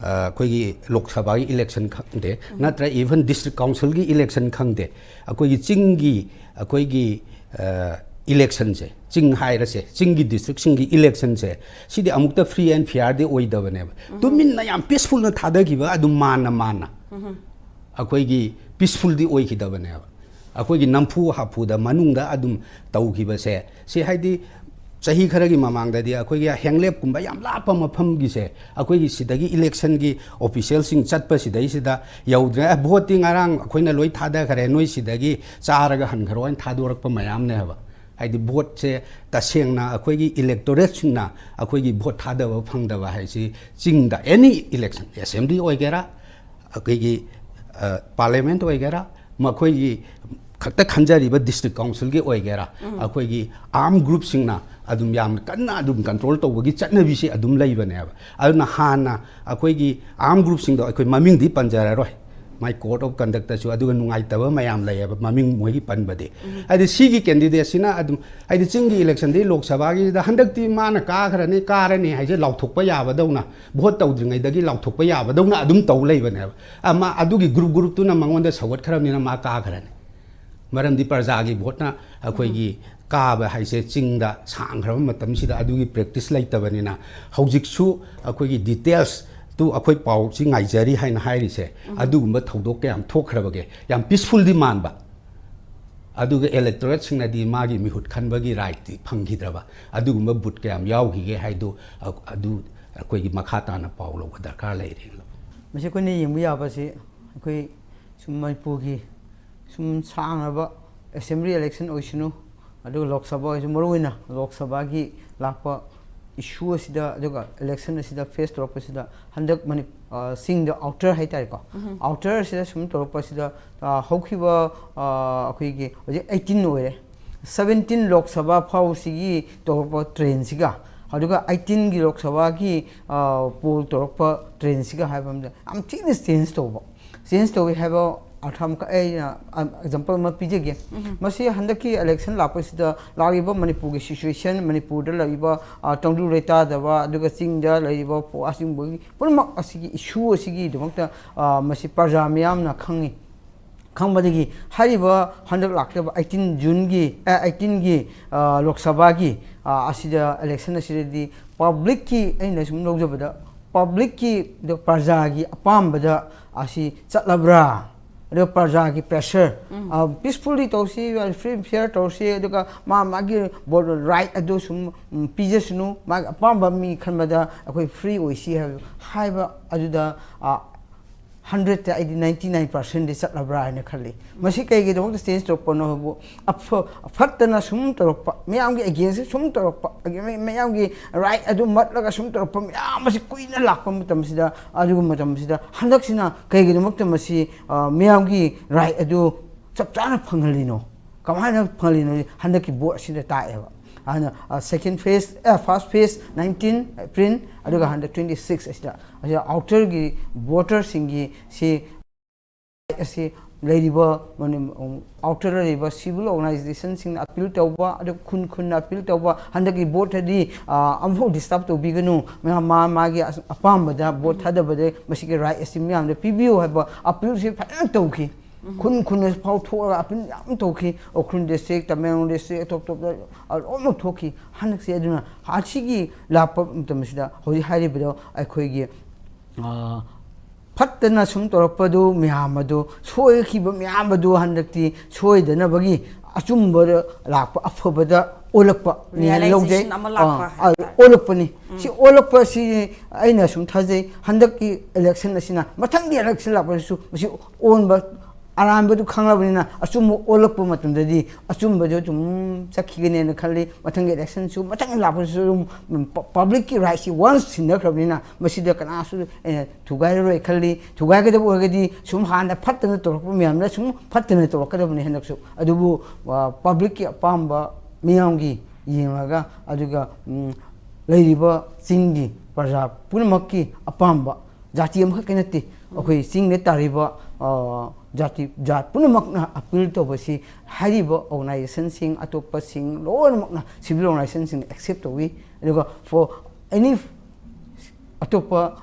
ꯑꯩꯈꯣꯏꯒꯤ ꯂꯣꯛ ꯁꯚꯥꯒꯤ ꯏꯂꯦꯛꯁꯟ ꯈꯪꯗꯦ, ꯅꯠꯇ꯭ꯔ ꯏꯚꯟ ꯗꯤꯁꯇ꯭ꯔꯤꯛ ꯀꯥꯎꯟꯁꯤꯜꯒꯤ ꯏꯂꯦꯛꯁꯟ ꯈꯪꯗꯦ, ꯑꯩꯈꯣꯏꯒꯤ ꯆꯤꯡꯒꯤ ꯑꯩꯈꯣꯏꯒꯤ ꯏꯂꯦꯛꯁꯟꯁꯦ, ꯆꯤꯡ ꯍꯥꯏꯔꯁꯦ, ꯆꯤꯡꯒꯤ ꯗꯤꯁꯇ꯭ꯔꯤꯛꯁꯤꯡꯒꯤ ꯏꯂꯦꯛꯁꯟꯁꯦ, ꯁꯤꯗꯤ ꯑꯃꯨꯛꯇ ꯐ꯭ꯔꯤ ꯑꯦꯟ ꯐꯤꯌꯥꯔꯗꯤ ꯑꯣꯏꯗꯕꯅꯦꯕ꯫ ꯇꯨꯃꯤꯟꯅ ꯌꯥꯝ ꯄꯤꯁꯐꯨꯜꯅ ꯊꯥꯗꯈꯤꯕ ꯑꯗꯨꯝ ꯃꯥꯟꯅ ꯃꯥꯟꯅ ꯑꯩꯈꯣꯏꯒꯤ ꯄꯤꯁꯐꯨꯜꯗꯤ ꯑꯣꯏꯈꯤꯗꯕꯅꯦꯕ꯫ ꯑꯩꯈꯣꯏꯒꯤ ꯅꯝꯐꯨ ꯍꯥꯐꯨꯗ ꯃꯅꯨꯡꯗ ꯑꯗꯨꯝ ꯇꯧꯈꯤꯕꯁꯦ, ꯁꯤ ꯍꯥꯏꯗꯤ ꯆꯍꯤ ꯈꯔꯒꯤ ꯃꯃꯥꯡꯗꯗꯤ ꯑꯩꯈꯣꯏꯒꯤ ꯍꯦꯡꯂꯦꯞꯀꯨꯝꯕ ꯌꯥꯝ ꯂꯥꯞꯄ ꯃꯐꯝꯒꯤꯁꯦ ꯑꯩꯈꯣꯏꯒꯤ ꯁꯤꯗꯒꯤ ꯏꯂꯦꯛꯁꯟꯒꯤ ꯑꯣꯐꯤꯁꯤꯌꯦꯜꯁꯤꯡ ꯆꯠꯄꯁꯤꯗꯩꯁꯤꯗ ꯌꯧꯗ꯭ꯔꯦ꯫ ꯑꯦ, ꯚꯣꯠꯇꯤ ꯉꯔꯥꯡ ꯑꯩꯈꯣꯏꯅ ꯂꯣꯏ ꯊꯥꯗꯈ꯭ꯔꯦ, ꯅꯣꯏ ꯁꯤꯗꯒꯤ ꯆꯥꯔꯒ ꯍꯟꯈ꯭ꯔꯣ ꯍꯥꯏꯅ ꯊꯥꯗꯣꯔꯛꯄ ꯃꯌꯥꯝꯅꯦ ꯍꯥꯏꯕ꯫ ꯍꯥꯏꯗꯤ ꯚꯣꯠꯁꯦ ꯇꯁꯦꯡꯅ ꯑꯩꯈꯣꯏꯒꯤ ꯏꯂꯦꯛꯇꯣꯔꯦꯠꯁꯤꯡꯅ ꯑꯩꯈꯣꯏꯒꯤ ꯚꯣꯠ ꯊꯥꯗꯕ ꯐꯪꯗꯕ ꯍꯥꯏꯁꯤ ꯆꯤꯡꯗ ꯑꯦꯅꯤ ꯏꯂꯦꯛꯁꯟ, ꯑꯦꯁꯦꯝꯕ꯭ꯂꯤ ꯑꯣꯏꯒꯦꯔꯥ, ꯑꯩꯈꯣꯏꯒꯤ ꯄꯥꯔꯂꯤꯌꯥꯃꯦꯟꯠ ꯑꯣꯏꯒꯦꯔꯥ, ꯃꯈꯣꯏꯒꯤ ꯈꯛꯇ ꯈꯟꯖꯔꯤꯕ ꯗꯤꯁꯇ꯭ꯔꯤꯛ ꯀꯥꯎꯟꯁꯤꯜꯒꯤ ꯑꯣꯏꯒꯦꯔꯥ, ꯑꯩꯈꯣꯏꯒꯤ ꯑꯥꯔꯝ ꯒ꯭ꯔꯨꯞꯁꯤꯡꯅ ꯑꯗꯨꯝ ꯌꯥꯝ ꯀꯟꯅ ꯑꯗꯨꯝ ꯀꯟꯇ꯭ꯔꯣꯜ ꯇꯧꯕꯒꯤ ꯆꯠꯅꯕꯤꯁꯤ ꯑꯗꯨꯝ ꯂꯩꯕꯅꯦꯕ꯫ ꯑꯗꯨꯅ ꯍꯥꯟꯅ ꯑꯩꯈꯣꯏꯒꯤ ꯑꯥꯔꯝ ꯒ꯭ꯔꯨꯞꯁꯤꯡꯗꯣ ꯑꯩꯈꯣꯏ ꯃꯃꯤꯡꯗꯤ ꯄꯟꯖꯔꯔꯣꯏ, ꯃꯥꯏ ꯀꯣꯗ ꯑꯣꯐ ꯀꯟꯗꯛꯇꯁꯨ ꯑꯗꯨꯒ ꯅꯨꯡꯉꯥꯏꯇꯕ ꯃꯌꯥꯝ ꯂꯩꯌꯦꯕ ꯃꯃꯤꯡ ꯃꯣꯏꯒꯤ ꯄꯟꯕꯗꯤ꯫ ꯍꯥꯏꯗꯤ ꯁꯤꯒꯤ ꯀꯦꯟꯗꯤꯗꯦꯠꯁꯤꯅ ꯑꯗꯨꯝ, ꯍꯥꯏꯗꯤ ꯆꯤꯡꯒꯤ ꯏꯂꯦꯛꯁꯟꯗꯤ ꯂꯣꯛ ꯁꯚꯥꯒꯤꯗ ꯍꯟꯗꯛꯇꯤ ꯃꯥꯅ ꯀꯥꯈ꯭ꯔꯅꯤ, ꯀꯥꯔꯅꯤ ꯍꯥꯏꯁꯦ ꯂꯥꯎꯊꯣꯛꯄ ꯌꯥꯕꯗꯧꯅ, ꯚꯣꯠ ꯇꯧꯗ꯭ꯔꯤꯉꯩꯗꯒꯤ ꯂꯥꯎꯊꯣꯛꯄ ꯌꯥꯕꯗꯧꯅ ꯑꯗꯨꯝ ꯇꯧ ꯂꯩꯕꯅꯦꯕ꯫ ꯑꯃ ꯑꯗꯨꯒꯤ ꯒ꯭ꯔꯨꯞ ꯒ꯭ꯔꯨꯞꯇꯨꯅ ꯃꯉꯣꯟꯗ ꯁꯧꯒꯠꯈ꯭ꯔꯕꯅꯤꯅ ꯃꯥ ꯀꯥꯈ꯭ꯔꯅꯤ꯫ ꯃꯔꯝꯗꯤ ꯄ꯭ꯔꯖꯥꯒꯤ ꯚꯣꯠꯅ ꯑꯩꯈꯣꯏꯒꯤ ꯀꯥꯕ ꯍꯥꯏꯁꯦ ꯆꯤꯡꯗ ꯁꯥꯡꯈ꯭ꯔꯕ ꯃꯇꯝꯁꯤꯗ ꯑꯗꯨꯒꯤ ꯄ꯭ꯔꯦꯛꯇꯤꯁ ꯂꯩꯇꯕꯅꯤꯅ ꯍꯧꯖꯤꯛꯁꯨ ꯑꯩꯈꯣꯏꯒꯤ ꯗꯤꯇꯦꯜꯁꯇꯨ ꯑꯩꯈꯣꯏ ꯄꯥꯎꯁꯤ ꯉꯥꯏꯖꯔꯤ ꯍꯥꯏꯅ ꯍꯥꯏꯔꯤꯁꯦ꯫ ꯑꯗꯨꯒꯨꯝꯕ ꯊꯧꯗꯣꯛ ꯀꯌꯥꯝ ꯊꯣꯛꯈ꯭ꯔꯕꯒꯦ? ꯌꯥꯝ ꯄꯤꯁꯐꯨꯜꯗꯤ ꯃꯥꯟꯕ, ꯑꯗꯨꯒ ꯏꯂꯦꯛꯇꯣꯔꯦꯠꯁꯤꯡꯅꯗꯤ ꯃꯥꯒꯤ ꯃꯤꯍꯨꯠ ꯈꯟꯕꯒꯤ ꯔꯥꯏꯠꯇꯤ ꯐꯪꯈꯤꯗ꯭ꯔꯕ꯫ ꯑꯗꯨꯒꯨꯝꯕ ꯕꯨꯠ ꯀꯌꯥꯝ ꯌꯥꯎꯈꯤꯒꯦ ꯍꯥꯏꯗꯨ ꯑ-, ꯑꯗꯨ ꯑꯩꯈꯣꯏꯒꯤ ꯃꯈꯥ ꯇꯥꯅ ꯄꯥꯎ ꯂꯧꯕ ꯗꯔꯀꯥꯔ ꯂꯩꯔꯦ꯫ ꯃꯁꯤ ꯑꯩꯈꯣꯏꯅ ꯌꯦꯡꯕ ꯌꯥꯕꯁꯤ ꯑꯩꯈꯣꯏ ꯁꯨꯝ ꯃꯅꯤꯄꯨꯔꯒꯤ ꯁꯨꯝ ꯁꯥꯡꯂꯕ ꯑꯦꯁꯦꯝꯕ꯭ꯂꯤ ꯏꯂꯦꯛꯁꯟ ꯑꯣꯏꯁꯅꯨ, ꯑꯗꯨꯒ ꯂꯣꯛ ꯁꯚꯥ ꯑꯣꯏꯁꯨ, ꯃꯔꯨꯑꯣꯏꯅ ꯂꯣꯛ ꯁꯚꯥꯒꯤ ꯂꯥꯛꯄ ꯏꯁꯨ ꯑꯁꯤꯗ, ꯑꯗꯨꯒ ꯏꯂꯦꯛꯁꯟ ꯑꯁꯤꯗ ꯐꯦꯁ ꯇꯧꯔꯛꯄꯁꯤꯗ ꯍꯟꯗꯛ ꯃꯅꯤ-, ꯑ, ꯆꯤꯡꯗ ꯑꯥꯎꯇꯔ ꯍꯥꯏꯇꯥꯔꯦꯀꯣ, ꯑꯥꯎꯇꯔ ꯑꯁꯤꯗ ꯁꯨꯝ ꯇꯧꯔꯛꯄꯁꯤꯗ, ꯑ, ꯍꯧꯈꯤꯕ, ꯑ, ꯑꯩꯈꯣꯏꯒꯤ ꯍꯧꯖꯤꯛ ꯑꯩꯠꯇꯤꯟ ꯑꯣꯏꯔꯦ, ꯁꯕꯦꯟꯇꯤꯟ ꯂꯣꯛ ꯁꯚꯥ ꯐꯥꯎꯁꯤꯒꯤ ꯇꯧꯔꯛꯄ ꯇ꯭ꯔꯦꯟꯁꯤꯒ ꯑꯗꯨꯒ ꯑꯩꯠꯇꯤꯟꯒꯤ ꯂꯣꯛ ꯁꯚꯥꯒꯤ ꯄꯣꯜ ꯇꯧꯔꯛꯄ ꯇ꯭ꯔꯦꯟꯁꯤꯒ ꯍꯥꯏꯕ ꯑꯃꯗ ꯌꯥꯝ ꯊꯤꯅ ꯆꯦꯟꯖ ꯇꯧꯕ꯫ ꯆꯦꯟꯖ ꯇꯧꯏ ꯍꯥꯏꯕ ꯑꯔꯊ ꯑꯃꯈꯛ ꯑꯩꯅ ꯑꯦꯛꯖꯥꯝꯄꯜ ꯑꯃ ꯄꯤꯖꯒꯦ꯫ ꯃꯁꯤ ꯍꯟꯗꯛꯀꯤ ꯏꯂꯦꯛꯁꯟ ꯂꯥꯛꯄꯁꯤꯗ ꯂꯥꯛꯂꯤꯕ ꯃꯅꯤꯄꯨꯔꯒꯤ ꯁꯤꯆꯨꯋꯦꯁꯟ, ꯃꯅꯤꯄꯨꯔꯗ ꯂꯩꯔꯤꯕ ꯇꯪꯗꯨ ꯂꯩꯇꯥꯗꯕ, ꯑꯗꯨꯒ ꯆꯤꯡꯗ ꯂꯩꯔꯤꯕ ꯑꯁꯤꯒꯨꯝꯕꯒꯤ ꯄꯨꯝꯅꯃꯛ ꯑꯁꯤꯒꯤ ꯏꯁꯨ ꯑꯁꯤꯒꯤꯗꯃꯛꯇ ꯃꯁꯤ ꯄ꯭ꯔꯖꯥ ꯃꯤꯌꯥꯝꯅ ꯈꯪꯉꯤ꯫ ꯈꯪꯕꯗꯒꯤ ꯍꯥꯏꯔꯤꯕ ꯍꯟꯗꯛ ꯂꯥꯛꯀꯗꯕ ꯑꯩꯠꯇꯤꯟ ꯖꯨꯟꯒꯤ ꯑꯩꯠꯇꯤꯟꯒꯤ ꯂꯣꯛ ꯁꯚꯥꯒꯤ ꯑꯁꯤꯗ ꯏꯂꯦꯛꯁꯟ ꯑꯁꯤꯗꯗꯤ ꯄꯕ꯭ꯂꯤꯛꯀꯤ, ꯑꯩꯅ ꯁꯨꯝ ꯂꯧꯖꯕꯗ, ꯄꯕ꯭ꯂꯤꯛꯀꯤ, ꯄ꯭ꯔꯖꯥꯒꯤ ꯑꯄꯥꯝꯕꯗ ꯑꯁꯤ ꯆꯠꯂꯕ꯭ꯔꯥ? ꯑꯗꯨꯒ ꯄ꯭ꯔꯖꯥꯒꯤ ꯄ꯭ꯔꯦꯁꯔ, ꯄꯤꯁꯐꯨꯜꯂꯤ ꯇꯧꯁꯤ, ꯐ꯭ꯔꯤ ꯐꯤꯌꯔ ꯇꯧꯁꯤ, ꯑꯗꯨꯒ ꯃꯥ ꯃꯥꯒꯤ ꯔꯥꯏꯠ ꯑꯗꯨ ꯁꯨꯝ ꯄꯤꯖꯁꯅꯨ, ꯃꯥꯒꯤ ꯑꯄꯥꯝꯕ ꯃꯤ ꯈꯟꯕꯗ ꯑꯩꯈꯣꯏ ꯐ꯭ꯔꯤ ꯑꯣꯏꯁꯤ ꯍꯥꯏꯕ, ꯍꯥꯏꯕ ꯑꯗꯨꯗ ꯍꯟꯗ꯭ꯔꯦꯠꯇ ꯑꯩꯗꯤ ꯅꯥꯏꯟꯇꯤ ꯅꯥꯏꯟ ꯄꯥꯔꯁꯦꯟꯗꯤ ꯆꯠꯂꯕ꯭ꯔꯥ ꯍꯥꯏꯅ ꯈꯜꯂꯤ꯫ ꯃꯁꯤ ꯀꯩꯒꯤꯗꯃꯛꯇ ꯆꯦꯟꯖ ꯇꯧꯔꯛꯄꯅꯣ ꯍꯥꯏꯕꯨ, ꯐꯠꯇꯅ ꯁꯨꯝ ꯇꯧꯔꯛꯄ, ꯃꯌꯥꯝꯒꯤ ꯑꯦꯒꯦꯟꯁꯇ ꯁꯨꯝ ꯇꯧꯔꯛꯄ, ꯃꯌꯥꯝꯒꯤ ꯔꯥꯏꯠ ꯑꯗꯨ ꯃꯠꯂꯒ ꯁꯨꯝ ꯇꯧꯔꯛꯄ ꯃꯌꯥꯝ ꯑꯁꯤ ꯀꯨꯏꯅ ꯂꯥꯛꯄ ꯃꯇꯝꯁꯤꯗ, ꯑꯗꯨꯒꯨꯝꯕ ꯃꯇꯝꯁꯤꯗ ꯍꯟꯗꯛꯁꯤꯅ ꯀꯩꯒꯤꯗꯃꯛꯇ ꯃꯁꯤ ꯃꯤꯌꯥꯝꯒꯤ ꯔꯥꯏꯠ ꯑꯗꯨ ꯆꯞ ꯆꯥꯅ ꯐꯪꯍꯜꯂꯤꯅꯣ? ꯀꯃꯥꯏꯅ ꯐꯪꯍꯜꯂꯤꯅꯣ? ꯍꯟꯗꯛꯀꯤ ꯚꯣꯠ ꯑꯁꯤꯗ ꯇꯥꯛꯑꯦꯕ꯫ ꯑꯗꯨꯅ second phase, first phase nineteen April, ꯑꯗꯨꯒ ꯍꯟꯗꯛ ꯇ꯭ꯋꯦꯟꯇꯤ ꯁꯤꯛꯁ ꯑꯁꯤꯗ, ꯑꯁꯤꯗ ꯑꯥꯎꯇꯔꯒꯤ ꯚꯣꯇꯔꯁꯤꯡꯒꯤ ꯁꯤ ꯑꯁꯤ ꯂꯩꯔꯤꯕ ꯑꯥꯎꯇꯔꯗ ꯂꯩꯔꯤꯕ ꯁꯤꯚꯤꯜ ꯑꯣꯔꯒꯅꯥꯏꯖꯦꯁꯟꯁꯤꯡꯅ ꯑꯄꯤꯜ ꯇꯧꯕ, ꯑꯗꯨꯒ ꯈꯨꯟ ꯈꯨꯟꯅ ꯑꯄꯤꯜ ꯇꯧꯕ, ꯍꯟꯗꯛꯀꯤ ꯚꯣꯠꯇꯗꯤ ꯑꯃꯐꯥꯎ ꯗꯤꯁꯇꯔꯕ ꯇꯧꯕꯤꯒꯅꯨ, ꯃꯥ ꯃꯥꯒꯤ ꯑꯄꯥꯝꯕꯗ ꯚꯣꯠ ꯊꯥꯗꯕꯗ ꯃꯁꯤꯒꯤ ꯔꯥꯏꯠ ꯑꯁꯤ ꯃꯤꯌꯥꯝꯗ ꯄꯤꯕꯤꯌꯨ ꯍꯥꯏꯕ ꯑꯄꯤꯜꯁꯤ ꯐꯖꯅ ꯇꯧꯈꯤ꯫ ꯈꯨꯟ ꯈꯨꯟꯅ ꯐꯥꯎꯊꯣꯛꯑꯒ ꯑꯄꯤꯜ ꯌꯥꯝ ꯇꯧꯈꯤ꯫ ꯎꯈ꯭ꯔꯨꯜ ꯗꯤꯁꯇ꯭ꯔꯤꯛ, ꯇꯃꯦꯡꯂꯣꯡ ꯗꯤꯁꯇ꯭ꯔꯤꯛ, ꯑꯇꯣꯞ ꯑꯇꯣꯞꯄ ꯂꯣꯏꯅꯃꯛ ꯊꯣꯛꯈꯤ꯫ ꯍꯟꯗꯛꯁꯦ ꯑꯗꯨꯅ ꯑꯁꯤꯒꯤ ꯂꯥꯛꯄ ꯃꯇꯝꯁꯤꯗ ꯍꯧꯖꯤꯛ ꯍꯥꯏꯔꯤꯕꯗꯣ ꯑꯩꯈꯣꯏꯒꯤ ꯐꯠꯇꯅ ꯁꯨꯝ ꯇꯧꯔꯛꯄꯗꯨ ꯃꯌꯥꯝ ꯑꯗꯨ, ꯁꯣꯏꯈꯤꯕ ꯃꯌꯥꯝ ꯑꯗꯨ ꯍꯟꯗꯛꯇꯤ ꯁꯣꯏꯗꯅꯕꯒꯤ ꯑꯆꯨꯝꯕꯗ ꯂꯥꯛꯄ, ꯑꯐꯕꯗ ꯑꯣꯜꯂꯛꯄ ꯂꯧꯖꯩ꯫ ꯑꯣꯜꯂꯛꯄꯅꯤ꯫ ꯁꯤ ꯑꯣꯜꯂꯛꯄ ꯑꯁꯤ ꯑꯩꯅ ꯁꯨꯝ ꯊꯥꯖꯩ, ꯍꯟꯗꯛꯀꯤ ꯏꯂꯦꯛꯁꯟ ꯑꯁꯤꯅ ꯃꯊꯪꯒꯤ ꯏꯂꯦꯛꯁꯟ ꯂꯥꯛꯄꯗꯁꯨ ꯃꯁꯤ ꯑꯣꯟꯕ, ꯑꯔꯥꯟꯕꯗꯨ ꯈꯪꯂꯕꯅꯤꯅ ꯑꯆꯨꯝꯕ ꯑꯣꯜꯂꯛꯄ ꯃꯇꯝꯗꯗꯤ ꯑꯆꯨꯝꯕꯗꯨ ꯑꯗꯨꯝ ꯆꯠꯈꯤꯒꯅꯦꯅ ꯈꯜꯂꯤ꯫ ꯃꯊꯪꯒꯤ ꯏꯂꯦꯛꯁꯟꯁꯨ, ꯃꯊꯪꯒꯤ ꯂꯥꯛꯄꯗꯁꯨ ꯑꯗꯨꯝ ꯄꯕ꯭ꯂꯤꯛꯀꯤ ꯔꯥꯏꯠꯁꯤ ꯋꯥꯟꯁ ꯁꯤꯟꯅꯈ꯭ꯔꯕꯅꯤꯅ ꯃꯁꯤꯗ ꯀꯅꯥꯁꯨ ꯊꯨꯒꯥꯏꯔꯔꯣꯏ ꯈꯜꯂꯤ꯫ ꯊꯨꯒꯥꯏꯒꯗꯕ ꯑꯣꯏꯔꯒꯗꯤ ꯁꯨꯝ ꯍꯥꯟꯅ ꯐꯠꯇꯅ ꯇꯧꯔꯛꯄ ꯃꯌꯥꯝꯅ ꯁꯨꯝ ꯐꯠꯇꯅ ꯇꯧꯔꯛꯀꯗꯕꯅꯤ꯫ ꯍꯟꯗꯛꯁꯨ ꯑꯗꯨꯕꯨ ꯄꯕ꯭ꯂꯤꯛꯀꯤ ꯑꯄꯥꯝꯕ ꯃꯤꯌꯥꯝꯒꯤ ꯌꯦꯡꯂꯒ, ꯑꯗꯨꯒ ꯂꯩꯔꯤꯕ ꯆꯤꯡꯒꯤ ꯄ꯭ꯔꯖꯥ ꯄꯨꯝꯅꯃꯛꯀꯤ ꯑꯄꯥꯝꯕ, ꯖꯥꯇꯤ ꯑꯃꯈꯛꯀꯤ ꯅꯠꯇꯦ, ꯑꯩꯈꯣꯏ ꯆꯤꯡꯗ ꯇꯥꯔꯤꯕ, ꯑ, ꯖꯥꯇꯤ, ꯖꯥꯠ ꯄꯨꯝꯅꯃꯛꯅ ꯑꯄꯤꯜ ꯇꯧꯕꯁꯤ ꯍꯥꯏꯔꯤꯕ ꯑꯣꯔꯒꯅꯥꯏꯖꯦꯁꯟꯁꯤꯡ, ꯑꯇꯣꯞꯄꯁꯤꯡ ꯂꯣꯏꯅꯃꯛꯅ, ꯁꯤꯚꯤꯜ ꯑꯣꯔꯒꯅꯥꯏꯖꯦꯁꯟꯁꯤꯡꯅ ꯑꯦꯛꯁꯦꯞ ꯇꯧꯏ꯫ ꯑꯗꯨꯒ for any ꯑꯇꯣꯞꯄ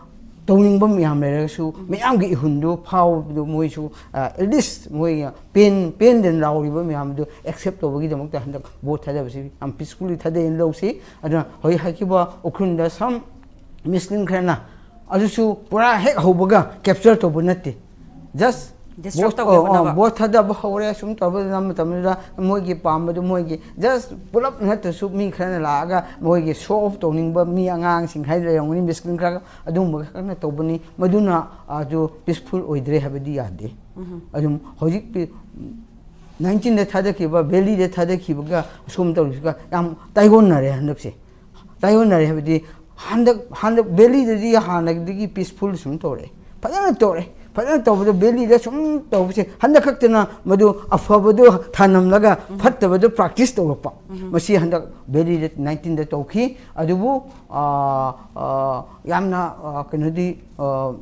ꯇꯧꯅꯤꯡꯕ ꯃꯌꯥꯝ ꯂꯩꯔꯒꯁꯨ, ꯃꯌꯥꯝꯒꯤ ꯏꯍꯨꯜꯗꯨ ꯐꯥꯎꯕꯗꯨ ꯃꯣꯏꯁꯨ, ꯑꯦꯠꯂꯤꯁ ꯃꯣꯏ ꯄꯦꯟ, ꯄꯦꯟꯗꯅ ꯂꯥꯎꯔꯤꯕ ꯃꯌꯥꯝꯗꯨ ꯑꯦꯛꯁꯦꯞ ꯇꯧꯕꯒꯤꯗꯃꯛꯇ ꯍꯟꯗꯛ ꯚꯣꯠ ꯊꯥꯗꯕꯁꯤ ꯌꯥꯝ ꯄꯤꯁꯐꯨꯜꯂꯤ ꯊꯥꯗꯩꯅ ꯂꯧꯁꯤ꯫ ꯑꯗꯨꯅ ꯍꯧꯖꯤꯛ ꯍꯥꯏꯈꯤꯕ ꯎꯈ꯭ꯔꯨꯜꯗ ꯁꯝ ꯃꯤꯁꯂꯤꯟ ꯈꯔꯅ, ꯑꯗꯨꯁꯨ ꯄꯨꯔꯥ ꯍꯦꯛ ꯍꯧꯕꯒ ꯀꯦꯞꯆꯔ ꯇꯧꯕ ꯅꯠꯇꯦ, ꯖꯁ ꯗꯤꯁꯇ꯭ꯔꯛ ꯇꯧꯒꯦ ꯍꯣꯠꯅꯕ꯫ ꯚꯣꯠ ꯊꯥꯗꯕ ꯍꯧꯔꯦ, ꯁꯨꯝ ꯇꯧꯕꯗ ꯃꯇꯝꯗꯨꯗ ꯃꯣꯏꯒꯤ ꯄꯥꯝꯕꯗꯨ, ꯃꯣꯏꯒꯤ ꯖꯁ ꯄꯨꯂꯞ ꯅꯠꯇ꯭ꯔꯁꯨ ꯃꯤ ꯈꯔꯅ ꯂꯥꯛꯑꯒ ꯃꯣꯏꯒꯤ ꯁꯣ ꯑꯣꯐ ꯇꯧꯅꯤꯡꯕ ꯃꯤ, ꯑꯉꯥꯡꯁꯤꯡ ꯍꯥꯏꯗꯤ ꯂꯩꯔꯝꯒꯅꯤ, ꯃꯤꯁꯀ꯭ꯔꯤꯟ ꯈꯔ, ꯑꯗꯨꯒꯨꯝꯕ ꯈꯛꯅ ꯇꯧꯕꯅꯤ꯫ ꯃꯗꯨꯅ ꯑꯗꯨ ꯄꯤꯁꯐꯨꯜ ꯑꯣꯏꯗ꯭ꯔꯦ ꯍꯥꯏꯕꯗꯤ ꯌꯥꯗꯦ꯫ ꯑꯗꯨꯝ ꯍꯧꯖꯤꯛ ꯄꯤ-, ꯅꯥꯏꯟꯇꯤꯟꯗ ꯊꯥꯗꯈꯤꯕ, ꯚꯦꯂꯤꯗ ꯊꯥꯗꯈꯤꯕꯒ ꯑꯁꯣꯝ ꯇꯧꯔꯤꯁꯤꯒ ꯌꯥꯝ ꯇꯥꯏꯑꯣꯟꯅꯔꯦ ꯍꯟꯗꯛꯁꯦ꯫ ꯇꯥꯏꯑꯣꯟꯅꯔꯦ ꯍꯥꯏꯕꯗꯤ, ꯍꯟꯗꯛ, ꯍꯟꯗꯛ ꯚꯦꯂꯤꯗꯗꯤ ꯍꯥꯟꯅꯗꯒꯤ ꯄꯤꯁꯐꯨꯜ ꯁꯨꯝ ꯇꯧꯔꯛꯑꯦ, ꯐꯖꯅ ꯇꯧꯔꯛꯑꯦ꯫ ꯐꯖꯅ ꯇꯧꯕꯗ ꯚꯦꯂꯤꯗ ꯁꯨꯝ ꯇꯧꯕꯁꯦ, ꯍꯟꯗꯛ ꯈꯛꯇꯅ ꯃꯗꯨ ꯑꯐꯕꯗꯨ ꯊꯥꯅꯝꯂꯒ ꯐꯠꯇꯕꯗꯨ ꯄ꯭ꯔꯥꯛꯇꯤꯁ ꯇꯧꯔꯛꯄ꯫ ꯃꯁꯤ ꯍꯟꯗꯛ ꯚꯦꯂꯤꯗ ꯅꯥꯏꯟꯇꯤꯟꯗ ꯇꯧꯈꯤ꯫ ꯑꯗꯨꯕꯨ, ꯑ, ꯑ, ꯌꯥꯝꯅ, ꯑ, ꯀꯩꯅꯣꯗꯤ, ꯑ,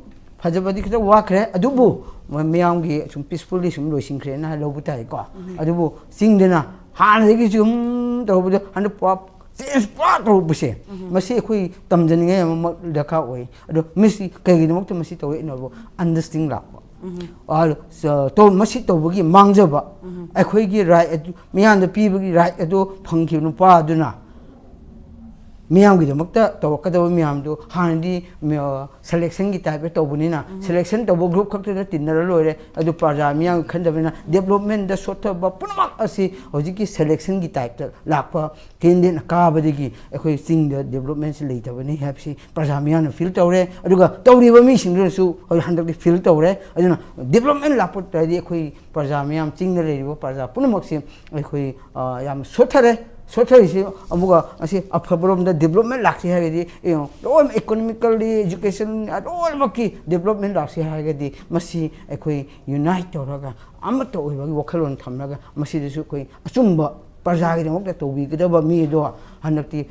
ꯐꯖꯕꯗꯤ ꯈꯤꯇꯪ ꯋꯥꯠꯈ꯭ꯔꯦ꯫ ꯑꯗꯨꯕꯨ ꯃ-, ꯃꯌꯥꯝꯒꯤ ꯁꯨꯝ ꯄꯤꯁꯐꯨꯜꯂꯤ ꯁꯨꯝ ꯂꯣꯏꯁꯤꯟꯈ꯭ꯔꯦꯅ ꯂꯧꯕ ꯇꯥꯏꯀꯣ꯫ ꯑꯗꯨꯕꯨ ꯆꯤꯡꯗꯅ ꯍꯥꯟꯅꯗꯒꯤ ꯁꯨꯝ ꯇꯧꯔꯛꯄꯗ ꯍꯟꯗꯛ ꯄꯨꯔꯥ ꯆꯦꯟꯖ ꯄꯨꯔꯥ ꯇꯧꯔꯛꯄꯁꯦ, ꯃꯁꯤ ꯑꯩꯈꯣꯏ ꯇꯝꯖꯅꯤꯡꯉꯥꯏ ꯑꯃꯃꯛ ꯗꯔꯀꯥꯔ ꯑꯣꯏ꯫ ꯑꯗꯣ ꯃꯁꯤ ꯀꯩꯒꯤꯗꯃꯛꯇ ꯃꯁꯤ ꯇꯧꯔꯛꯏꯅꯣꯕꯨ, ꯑꯟꯗꯔꯁ꯭ꯇꯦꯟꯗꯤꯡ ꯂꯥꯛꯄ꯫ ꯑ, ꯁ-, ꯇꯧ-, ꯃꯁꯤ ꯇꯧꯕꯒꯤ ꯃꯥꯡꯖꯕ, ꯑꯩꯈꯣꯏꯒꯤ ꯔꯥꯏꯠ ꯑꯗꯨ, ꯃꯤꯌꯥꯝꯗ ꯄꯤꯕꯒꯤ ꯔꯥꯏꯠ ꯑꯗꯨ ꯐꯪꯈꯤꯕ ꯅꯨꯄꯥ ꯑꯗꯨꯅ ꯃꯤꯌꯥꯝꯒꯤꯗꯃꯛꯇ ꯇꯧꯔꯛꯀꯗꯕ ꯃꯌꯥꯝꯗꯨ ꯍꯥꯟꯅꯗꯤ, ꯃ-, ꯁꯦꯂꯦꯛꯁꯟꯒꯤ ꯇꯥꯏꯞꯇ ꯇꯧꯕꯅꯤꯅ, ꯁꯦꯂꯦꯛꯁꯟ ꯇꯧꯕ ꯒ꯭ꯔꯨꯞ ꯈꯛꯇꯗ ꯇꯤꯟꯅꯔ ꯂꯣꯏꯔꯦ꯫ ꯑꯗꯨ ꯄ꯭ꯔꯖꯥ ꯃꯤꯌꯥꯝꯒꯤ ꯈꯟꯗꯕꯅꯤꯅ, ꯗꯦꯕꯂꯞꯃꯦꯟꯗ ꯁꯣꯠꯊꯕ ꯄꯨꯝꯅꯃꯛ ꯑꯁꯤ ꯍꯧꯖꯤꯛꯀꯤ ꯁꯦꯂꯦꯛꯁꯟꯒꯤ ꯇꯥꯏꯞꯇ ꯂꯥꯛꯄ ꯀꯦꯟꯗꯤꯗꯦꯠꯅ ꯀꯥꯕꯗꯒꯤ ꯑꯩꯈꯣꯏ ꯆꯤꯡꯗ ꯗꯦꯕꯂꯞꯃꯦꯟꯁꯤ ꯂꯩꯇꯕꯅꯤ ꯍꯥꯏꯕꯁꯤ ꯄ꯭ꯔꯖꯥ ꯃꯤꯌꯥꯝꯅ ꯐꯤꯜ ꯇꯧꯔꯦ꯫ ꯑꯗꯨꯒ ꯇꯧꯔꯤꯕ ꯃꯤꯁꯤꯡꯗꯨꯅꯁꯨ ꯍꯧꯖꯤꯛ ꯍꯟꯗꯛꯇꯤ ꯐꯤꯜ ꯇꯧꯔꯦ꯫ ꯑꯗꯨꯅ ꯗꯦꯕꯂꯞꯃꯦꯟ ꯂꯥꯛꯄ ꯇꯥꯔꯗꯤ ꯑꯩꯈꯣꯏ ꯄ꯭ꯔꯖꯥ ꯃꯤꯌꯥꯝ, ꯆꯤꯡꯗ ꯂꯩꯔꯤꯕ ꯄ꯭ꯔꯖꯥ ꯄꯨꯝꯅꯃꯛꯁꯤ ꯑꯩꯈꯣꯏ, ꯑ, ꯌꯥꯝ ꯁꯣꯠꯊꯔꯦ꯫ ꯁꯣꯠꯊꯔꯤꯁꯤ ꯑꯃꯨꯛꯀ ꯑꯁꯤ ꯑꯐꯕꯔꯣꯝꯗ ꯗꯦꯕꯂꯞꯃꯦꯟ ꯂꯥꯛꯁꯤ ꯍꯥꯏꯔꯒꯗꯤ, ꯌꯦꯡꯉꯣ, ꯂꯣꯏꯅ ꯏꯀꯣꯅꯣꯃꯤꯀꯦꯜꯂꯤ, ꯏꯖꯨꯀꯦꯁꯟ, ꯂꯣꯏꯅꯃꯛꯀꯤ ꯗꯦꯕꯂꯞꯃꯦꯟ ꯂꯥꯛꯁꯤ ꯍꯥꯏꯔꯒꯗꯤ ꯃꯁꯤ ꯑꯩꯈꯣꯏ ꯌꯨꯅꯥꯏꯠ ꯇꯧꯔꯒ ꯑꯃꯠꯇ ꯑꯣꯏꯕꯒꯤ ꯋꯥꯈꯜꯂꯣꯟ ꯊꯝꯂꯒ ꯃꯁꯤꯗꯁꯨ ꯑꯩꯈꯣꯏ ꯑꯆꯨꯝꯕ ꯄ꯭ꯔꯖꯥꯒꯤꯗꯃꯛꯇ ꯇꯧꯕꯤꯒꯗꯕ ꯃꯤ ꯑꯗꯣ ꯍꯟꯗꯛꯇꯤ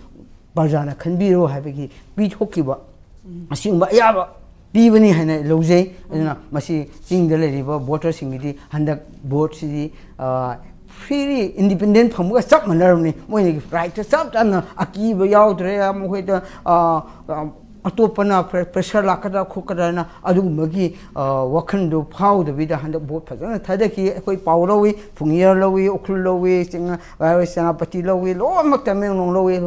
ꯄ꯭ꯔꯖꯥꯅ ꯈꯟꯕꯤꯔꯣ ꯍꯥꯏꯕꯒꯤ ꯄꯤꯊꯣꯛꯈꯤꯕ ꯑꯁꯤꯒꯨꯝꯕ ꯑꯌꯥꯕ ꯄꯤꯕꯅꯤ ꯍꯥꯏꯅ ꯂꯧꯖꯩ꯫ ꯑꯗꯨꯅ ꯃꯁꯤ ꯆꯤꯡꯗ ꯂꯩꯔꯤꯕ ꯚꯣꯇꯔꯁꯤꯡꯒꯤꯗꯤ ꯍꯟꯗꯛ ꯚꯣꯠꯁꯤꯗꯤ ꯐ꯭ꯔꯤꯂꯤ ꯏꯟꯗꯤꯄꯦꯟꯗꯦꯟ ꯐꯪꯕꯒ ꯆꯞ ꯃꯥꯟꯅꯔꯕꯅꯤ꯫ ꯃꯣꯏꯒꯤ ꯔꯥꯏꯠꯇ ꯆꯞ ꯆꯥꯅ ꯑꯀꯤꯕ ꯌꯥꯎꯗ꯭ꯔꯦ꯫ ꯃꯈꯣꯏꯗ ꯑꯇꯣꯞꯄꯅ ꯄ꯭ꯔꯦꯁꯔ ꯂꯥꯛꯀꯗ꯭ꯔꯥ ꯈꯣꯠꯀꯗ꯭ꯔꯥꯅ ꯑꯗꯨꯒꯨꯝꯕꯒꯤ ꯋꯥꯈꯜꯗꯨ ꯐꯥꯎꯗꯕꯤꯗ ꯍꯟꯗꯛ ꯚꯣꯠ ꯐꯖꯅ ꯊꯥꯗꯈꯤ꯫ ꯑꯩꯈꯣꯏ ꯄꯥꯎ ꯂꯧꯏ, ꯐꯨꯡꯌꯔ ꯂꯧꯏ, ꯎꯈ꯭ꯔꯨꯜ ꯂꯧꯏ, ꯁꯦꯅꯥꯄꯇꯤ ꯂꯧꯏ, ꯂꯣꯏꯅꯃꯛ ꯇꯃꯦꯡꯂꯣꯡ ꯂꯧꯏ꯫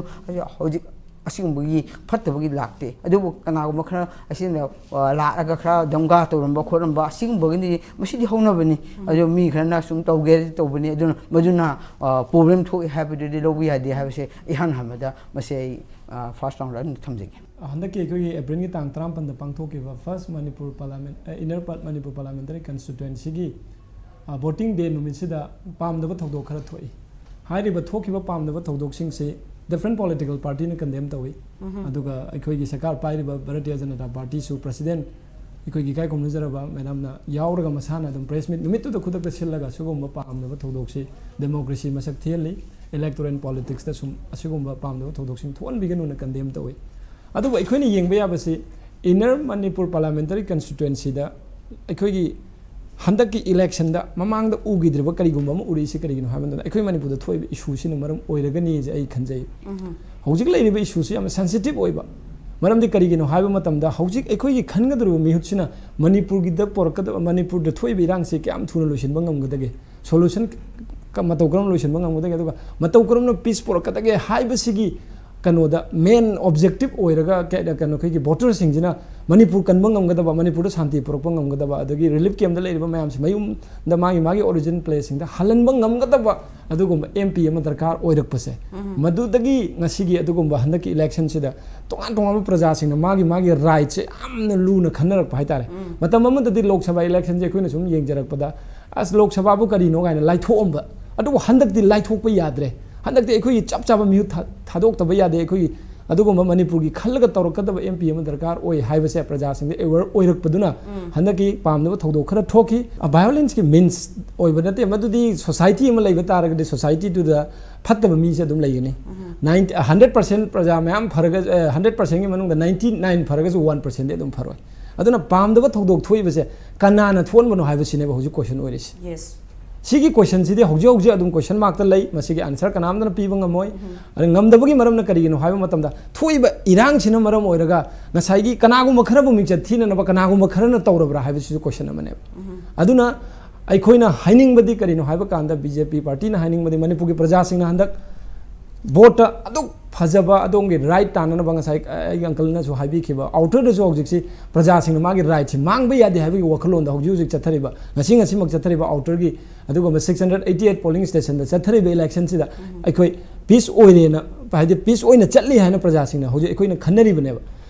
ꯍꯧꯖꯤꯛ ꯑꯁꯤꯒꯨꯝꯕꯒꯤ ꯐꯠꯇꯕꯒꯤ ꯂꯥꯛꯇꯦ꯫ ꯑꯗꯨꯕꯨ ꯀꯅꯥꯒꯨꯝꯕ ꯈꯔ ꯑꯁꯤꯅ ꯂꯥꯛꯑꯒ ꯈꯔ ꯗꯝꯒꯥ ꯇꯧꯔꯝꯕ ꯈꯣꯠꯂꯝꯕ ꯑꯁꯤꯒꯨꯝꯕꯒꯤꯗꯤ ꯃꯁꯤꯗꯤ ꯍꯧꯅꯕꯅꯤ꯫ ꯑꯗꯣ ꯃꯤ ꯈꯔꯅ ꯁꯨꯝ ꯇꯧꯒꯦ ꯇꯧꯕꯅꯤ꯫ ꯑꯗꯨꯅ ꯃꯗꯨꯅ ꯄ꯭ꯔꯣꯕ꯭ꯂꯦꯝ ꯊꯣꯛꯏ ꯍꯥꯏꯕꯗꯨꯗꯤ ꯂꯧꯕ ꯌꯥꯗꯦ ꯍꯥꯏꯕꯁꯦ ꯏꯍꯥꯟ ꯍꯥꯟꯕꯗ ꯃꯁꯤ ꯑꯩ ꯐꯥꯔꯁ ꯔꯥꯎꯟꯗ ꯑꯗꯨꯝ ꯊꯝꯖꯒꯦ꯫ ꯍꯟꯗꯛꯀꯤ ꯑꯩꯈꯣꯏꯒꯤ ꯑꯦꯄ꯭ꯔꯤꯜꯒꯤ ꯇꯥꯡ ꯇꯔꯥꯃꯥꯄꯟꯗ ꯄꯥꯡꯊꯣꯛꯈꯤꯕ first Manipur parliament inner Manipur parliamentary ꯀꯟꯁꯇꯤꯇ꯭ꯋꯦꯟꯁꯤꯒꯤ ꯚꯣꯇꯤꯡ ꯗꯦ ꯅꯨꯃꯤꯠꯁꯤꯗ ꯄꯥꯝꯗꯕ ꯊꯧꯗꯣꯛ ꯈꯔ ꯊꯣꯛꯏ꯫ ꯍꯥꯏꯔꯤꯕ ꯊꯣꯛꯈꯤꯕ ꯄꯥꯝꯗꯕ ꯊꯧꯗꯣꯛꯁꯤꯡꯁꯤ ꯗꯤꯐ꯭ꯔꯦꯟ ꯄꯣꯂꯤꯇꯤꯀꯦꯜ ꯄꯥꯔꯇꯤꯅ ꯀꯟꯗꯦꯝ ꯇꯧꯏ꯫ ꯑꯗꯨꯒ ꯑꯩꯈꯣꯏꯒꯤ ꯁꯔꯀꯥꯔ ꯄꯥꯏꯔꯤꯕ ꯚꯥꯔꯇꯤꯌ ꯖꯅꯇꯥ ꯄꯥꯔꯇꯤꯁꯨ ꯄ꯭ꯔꯁꯤꯗꯦꯟ ꯑꯩꯈꯣꯏꯒꯤ ꯏꯀꯥꯏ ꯈꯨꯝꯅꯖꯔꯕ ꯃꯦꯗꯥꯝꯅ ꯌꯥꯎꯔꯒ ꯃꯁꯥꯅ ꯑꯗꯨꯝ ꯄ꯭ꯔꯦꯁ ꯃꯤꯠ ꯅꯨꯃꯤꯠꯇꯨꯗ ꯈꯨꯗꯛꯇ ꯁꯤꯜꯂꯒ ꯁꯤꯒꯨꯝꯕ ꯄꯥꯝꯗꯕ ꯊꯧꯗꯣꯛꯁꯤ ꯗꯦꯃꯣꯀ꯭ꯔꯦꯁꯤ ꯃꯁꯛ ꯊꯤꯍꯜꯂꯤ, ꯏꯂꯦꯛꯇꯣꯔꯦꯜ ꯄꯣꯂꯤꯇꯤꯛꯁꯇ ꯁꯨꯝ ꯑꯁꯤꯒꯨꯝꯕ ꯄꯥꯝꯗꯕ ꯊꯧꯗꯣꯛꯁꯤꯡ ꯊꯣꯛꯍꯟꯕꯤꯒꯅꯨꯅ ꯀꯟꯗꯦꯝ ꯇꯧꯏ꯫ ꯑꯗꯨꯕꯨ ꯑꯩꯈꯣꯏꯅ ꯌꯦꯡꯕ ꯌꯥꯕꯁꯤ ꯏꯟꯅꯔ ꯃꯅꯤꯄꯨꯔ ꯄꯥꯔꯂꯥꯃꯦꯟꯇꯔꯤ ꯀꯟꯁꯇꯤꯇ꯭ꯋꯦꯟꯁꯤꯗ ꯑꯩꯈꯣꯏꯒꯤ ꯍꯟꯗꯛꯀꯤ ꯏꯂꯦꯛꯁꯟꯗ ꯃꯃꯥꯡꯗ ꯎꯈꯤꯗ꯭ꯔꯤꯕ ꯀꯔꯤꯒꯨꯝꯕ ꯑꯃ ꯎꯔꯛꯏꯁꯤ ꯀꯔꯤꯒꯤꯅꯣ ꯍꯥꯏꯕ ꯃꯇꯝꯗ ꯑꯩꯈꯣꯏ ꯃꯅꯤꯄꯨꯔꯗ ꯊꯣꯛꯏꯕ ꯏꯁꯨꯁꯤꯅ ꯃꯔꯝ ꯑꯣꯏꯔꯒꯅꯤꯁꯦ ꯑꯩ ꯈꯟꯖꯩ꯫ ꯍꯧꯖꯤꯛ ꯂꯩꯔꯤꯕ ꯏꯁꯨꯁꯤ ꯌꯥꯝꯅ ꯁꯦꯟꯁꯤꯇꯤꯞ ꯑꯣꯏꯕ ꯃꯔꯝꯗꯤ ꯀꯔꯤꯒꯤꯅꯣ ꯍꯥꯏꯕ ꯃꯇꯝꯗ ꯍꯧꯖꯤꯛ ꯑꯩꯈꯣꯏꯒꯤ ꯈꯟꯒꯗꯧꯔꯤꯕ ꯃꯤꯍꯨꯠꯁꯤꯅ ꯃꯅꯤꯄꯨꯔꯒꯤꯗ ꯄꯨꯔꯛꯀꯗꯕ, ꯃꯅꯤꯄꯨꯔꯗ ꯊꯣꯛꯏꯕ ꯏꯔꯥꯡꯁꯤ ꯀꯌꯥꯝ ꯊꯨꯅ ꯂꯣꯏꯁꯤꯟꯕ ꯉꯝꯒꯗꯒꯦ, ꯁꯣꯂꯨꯁꯟ ꯃꯇꯧ ꯀꯔꯝꯅ ꯂꯣꯏꯁꯤꯟꯕ ꯉꯝꯒꯗꯒꯦ, ꯑꯗꯨꯒ ꯃꯇꯧ ꯀꯔꯝꯅ ꯄꯤꯁ ꯄꯨꯔꯛꯀꯗꯒꯦ ꯍꯥꯏꯕꯁꯤꯒꯤ ꯀꯩꯅꯣꯗ ꯃꯦꯟ ꯑꯣꯕꯖꯦꯛꯇꯤꯞ ꯑꯣꯏꯔꯒ ꯀꯩꯅꯣ ꯑꯩꯈꯣꯏꯒꯤ ꯚꯣꯇꯔꯁꯤꯡꯁꯤꯅ ꯃꯅꯤꯄꯨꯔ ꯀꯟꯕ ꯉꯝꯒꯗꯕ, ꯃꯅꯤꯄꯨꯔꯗ ꯁꯥꯟꯇꯤ ꯄꯨꯔꯛꯄ ꯉꯝꯒꯗꯕ, ꯑꯗꯒꯤ ꯔꯤꯂꯤꯐ ꯀꯦꯝꯗ ꯂꯩꯔꯤꯕ ꯃꯌꯥꯝꯁꯤ ꯃꯌꯨꯝꯗ ꯃꯥꯒꯤ ꯃꯥꯒꯤ ꯑꯣꯔꯤꯖꯤꯟ ꯄ꯭ꯂꯦꯁꯁꯤꯡꯗ ꯍꯜꯍꯟꯕ ꯉꯝꯒꯗꯕ ꯑꯗꯨꯒꯨꯝꯕ ꯑꯦꯝ ꯄꯤ ꯑꯃ ꯗꯔꯀꯥꯔ ꯑꯣꯏꯔꯛꯄꯁꯦ, ꯃꯗꯨꯗꯒꯤ ꯉꯁꯤꯒꯤ ꯑꯗꯨꯒꯨꯝꯕ ꯍꯟꯗꯛꯀꯤ ꯏꯂꯦꯛꯁꯟꯁꯤꯗ ꯇꯣꯉꯥꯟ ꯇꯣꯉꯥꯟꯕ ꯄ꯭ꯔꯖꯥꯁꯤꯡꯅ ꯃꯥꯒꯤ ꯃꯥꯒꯤ ꯔꯥꯏꯠꯁꯦ ꯌꯥꯝꯅ ꯂꯨꯅ ꯈꯟꯅꯔꯛꯄ ꯍꯥꯏꯇꯥꯔꯦ꯫ ꯃꯇꯝ ꯑꯃꯗꯗꯤ ꯂꯣꯛ ꯁꯚꯥ ꯏꯂꯦꯛꯁꯟꯁꯦ ꯑꯩꯈꯣꯏꯅ ꯁꯨꯝ ꯌꯦꯡꯖꯔꯛꯄꯗ ꯑꯁ ꯂꯣꯛ ꯁꯚꯥꯕꯨ ꯀꯔꯤꯅꯣ ꯀꯥꯏꯅ ꯂꯥꯏꯊꯣꯛꯑꯝꯕ, ꯑꯗꯨꯕꯨ ꯍꯟꯗꯛꯇꯤ ꯂꯥꯏꯊꯣꯛꯄ ꯌꯥꯗ꯭ꯔꯦ꯫ ꯍꯟꯗꯛꯇꯤ ꯑꯩꯈꯣꯏꯒꯤ ꯆꯞ ꯆꯥꯕ ꯃꯤꯍꯨꯠ ꯊꯥ- ꯊꯥꯗꯣꯛꯇꯕ ꯌꯥꯗꯦ꯫ ꯑꯩꯈꯣꯏꯒꯤ ꯑꯗꯨꯒꯨꯝꯕ ꯃꯅꯤꯄꯨꯔꯒꯤ ꯈꯜꯂꯒ ꯇꯧꯔꯛꯀꯗꯕ ꯑꯦꯝ ꯄꯤ ꯑꯃ ꯗꯔꯀꯥꯔ ꯑꯣꯏ ꯍꯥꯏꯕꯁꯦ ꯄ꯭ꯔꯖꯥꯁꯤꯡꯗ ꯑꯦꯋꯦꯌꯔ ꯑꯣꯏꯔꯛꯄꯗꯨꯅ ꯍꯟꯗꯛꯀꯤ ꯄꯥꯝꯗꯕ ꯊꯧꯗꯣꯛ ꯈꯔ ꯊꯣꯛꯈꯤ꯫ ꯚꯥꯏꯑꯣꯂꯦꯟꯁꯀꯤ ꯃꯤꯟꯁ ꯑꯣꯏꯕ ꯅꯠꯇꯦ, ꯃꯗꯨꯗꯤ ꯁꯣꯁꯥꯏꯇꯤ ꯑꯃ ꯂꯩꯕ ꯇꯥꯔꯒꯗꯤ ꯁꯣꯁꯥꯏꯇꯤꯗꯨꯗ ꯐꯠꯇꯕ ꯃꯤꯁꯦ ꯑꯗꯨꯝ ꯂꯩꯒꯅꯤ꯫ ꯅꯥꯏꯟꯇꯤ ꯍꯟꯗ꯭ꯔꯦꯠ ꯄꯥꯔꯁꯦꯟ ꯄ꯭ꯔꯖꯥ ꯃꯌꯥꯝ ꯐꯔꯒ ꯍꯟꯗ꯭ꯔꯦꯠ ꯄꯥꯔꯁꯦꯟꯒꯤ ꯃꯅꯨꯡꯗ ꯅꯥꯏꯟꯇꯤ ꯅꯥꯏꯟ ꯐꯔꯒꯁꯨ ꯋꯥꯟ ꯄꯥꯔꯁꯦꯟꯗꯤ ꯑꯗꯨꯝ ꯐꯔꯣꯏ꯫ ꯑꯗꯨꯅ ꯄꯥꯝꯗꯕ ꯊꯧꯗꯣꯛ ꯊꯣꯛꯏꯕꯁꯦ ꯀꯅꯥꯅ ꯊꯣꯛꯍꯟꯕꯅꯣ ꯍꯥꯏꯕꯁꯤꯅꯦꯕ ꯍꯧꯖꯤꯛ ꯀꯣꯏꯁꯟ ꯑꯣꯏꯔꯤꯁꯤ꯫ ꯌꯦꯁ꯫ ꯁꯤꯒꯤ ꯀꯣꯏꯁꯟꯁꯤꯗꯤ ꯍꯧꯖꯤꯛ ꯍꯧꯖꯤꯛ ꯑꯗꯨꯝ ꯀꯣꯏꯁꯟ ꯃꯥꯔꯛꯇ ꯂꯩ꯫ ꯃꯁꯤꯒꯤ ꯑꯟꯁꯔ ꯀꯅꯥꯝꯇꯅ ꯄꯤꯕ ꯉꯝꯃꯣꯏ꯫ ꯑꯗ ꯉꯝꯗꯕꯒꯤ ꯃꯔꯝꯅ ꯀꯔꯤꯒꯤꯅꯣ ꯍꯥꯏꯕ ꯃꯇꯝꯗ ꯊꯣꯛꯏꯕ ꯏꯔꯥꯡꯁꯤꯅ ꯃꯔꯝ ꯑꯣꯏꯔꯒ ꯉꯁꯥꯏꯒꯤ ꯀꯅꯥꯒꯨꯝꯕ ꯈꯔꯕꯨ ꯃꯤꯡꯆꯠ ꯊꯤꯅꯅꯕ ꯀꯅꯥꯒꯨꯝꯕ ꯈꯔꯅ ꯇꯧꯔꯕ꯭ꯔꯥ ꯍꯥꯏꯕꯁꯤꯁꯨ ꯀꯣꯏꯁꯟ ꯑꯃꯅꯦꯕ꯫ ꯑꯗꯨꯅ ꯑꯩꯈꯣꯏꯅ ꯍꯥꯏꯅꯤꯡꯕꯗꯤ ꯀꯔꯤꯅꯣ ꯍꯥꯏꯕ ꯀꯥꯟꯗ ꯕꯤ ꯖꯦ ꯄꯤ ꯄꯥꯔꯇꯤꯅ ꯍꯥꯏꯅꯤꯡꯕꯗꯤ ꯃꯅꯤꯄꯨꯔꯒꯤ ꯄ꯭ꯔꯖꯥꯁꯤꯡꯅ ꯍꯟꯗꯛ ꯚꯣꯠꯇ ꯑꯗꯨꯛ ꯐꯖꯕ ꯑꯗꯣꯝꯒꯤ ꯔꯥꯏꯠ ꯇꯥꯟꯅꯅꯕ ꯉꯁꯥꯏ ꯑꯩꯒꯤ ꯑꯪꯀꯜꯅꯁꯨ ꯍꯥꯏꯕꯤꯈꯤꯕ ꯑꯥꯎꯇꯔꯗꯁꯨ ꯍꯧꯖꯤꯛꯁꯤ ꯄ꯭ꯔꯖꯥꯁꯤꯡꯅ ꯃꯥꯒꯤ ꯔꯥꯏꯠꯁꯤ ꯃꯥꯡꯕ ꯌꯥꯗꯦ ꯍꯥꯏꯕꯒꯤ ꯋꯥꯈꯜꯂꯣꯟꯗ ꯍꯧꯖꯤꯛ ꯍꯧꯖꯤꯛ ꯆꯠꯊꯔꯤꯕ ꯉꯁꯤ ꯉꯁꯤꯃꯛ ꯆꯠꯊꯔꯤꯕ ꯑꯥꯎꯇꯔꯒꯤ ꯑꯗꯨꯒꯨꯝꯕ six hundred eighty eight polling ꯁ꯭ꯇꯦꯁꯟꯗ ꯆꯠꯊꯔꯤꯕ ꯏꯂꯦꯛꯁꯟꯁꯤꯗ ꯑꯩꯈꯣꯏ ꯄꯤꯁ ꯑꯣꯏꯔꯦꯅ ꯍꯥꯏꯗꯤ ꯄꯤꯁ ꯑꯣꯏꯅ ꯆꯠꯂꯤ ꯍꯥꯏꯅ ꯄ꯭ꯔꯖꯥꯁꯤꯡꯅ ꯍꯧꯖꯤꯛ ꯑꯩꯈꯣꯏꯅ ꯈꯟꯅꯔꯤꯕꯅꯦꯕ꯫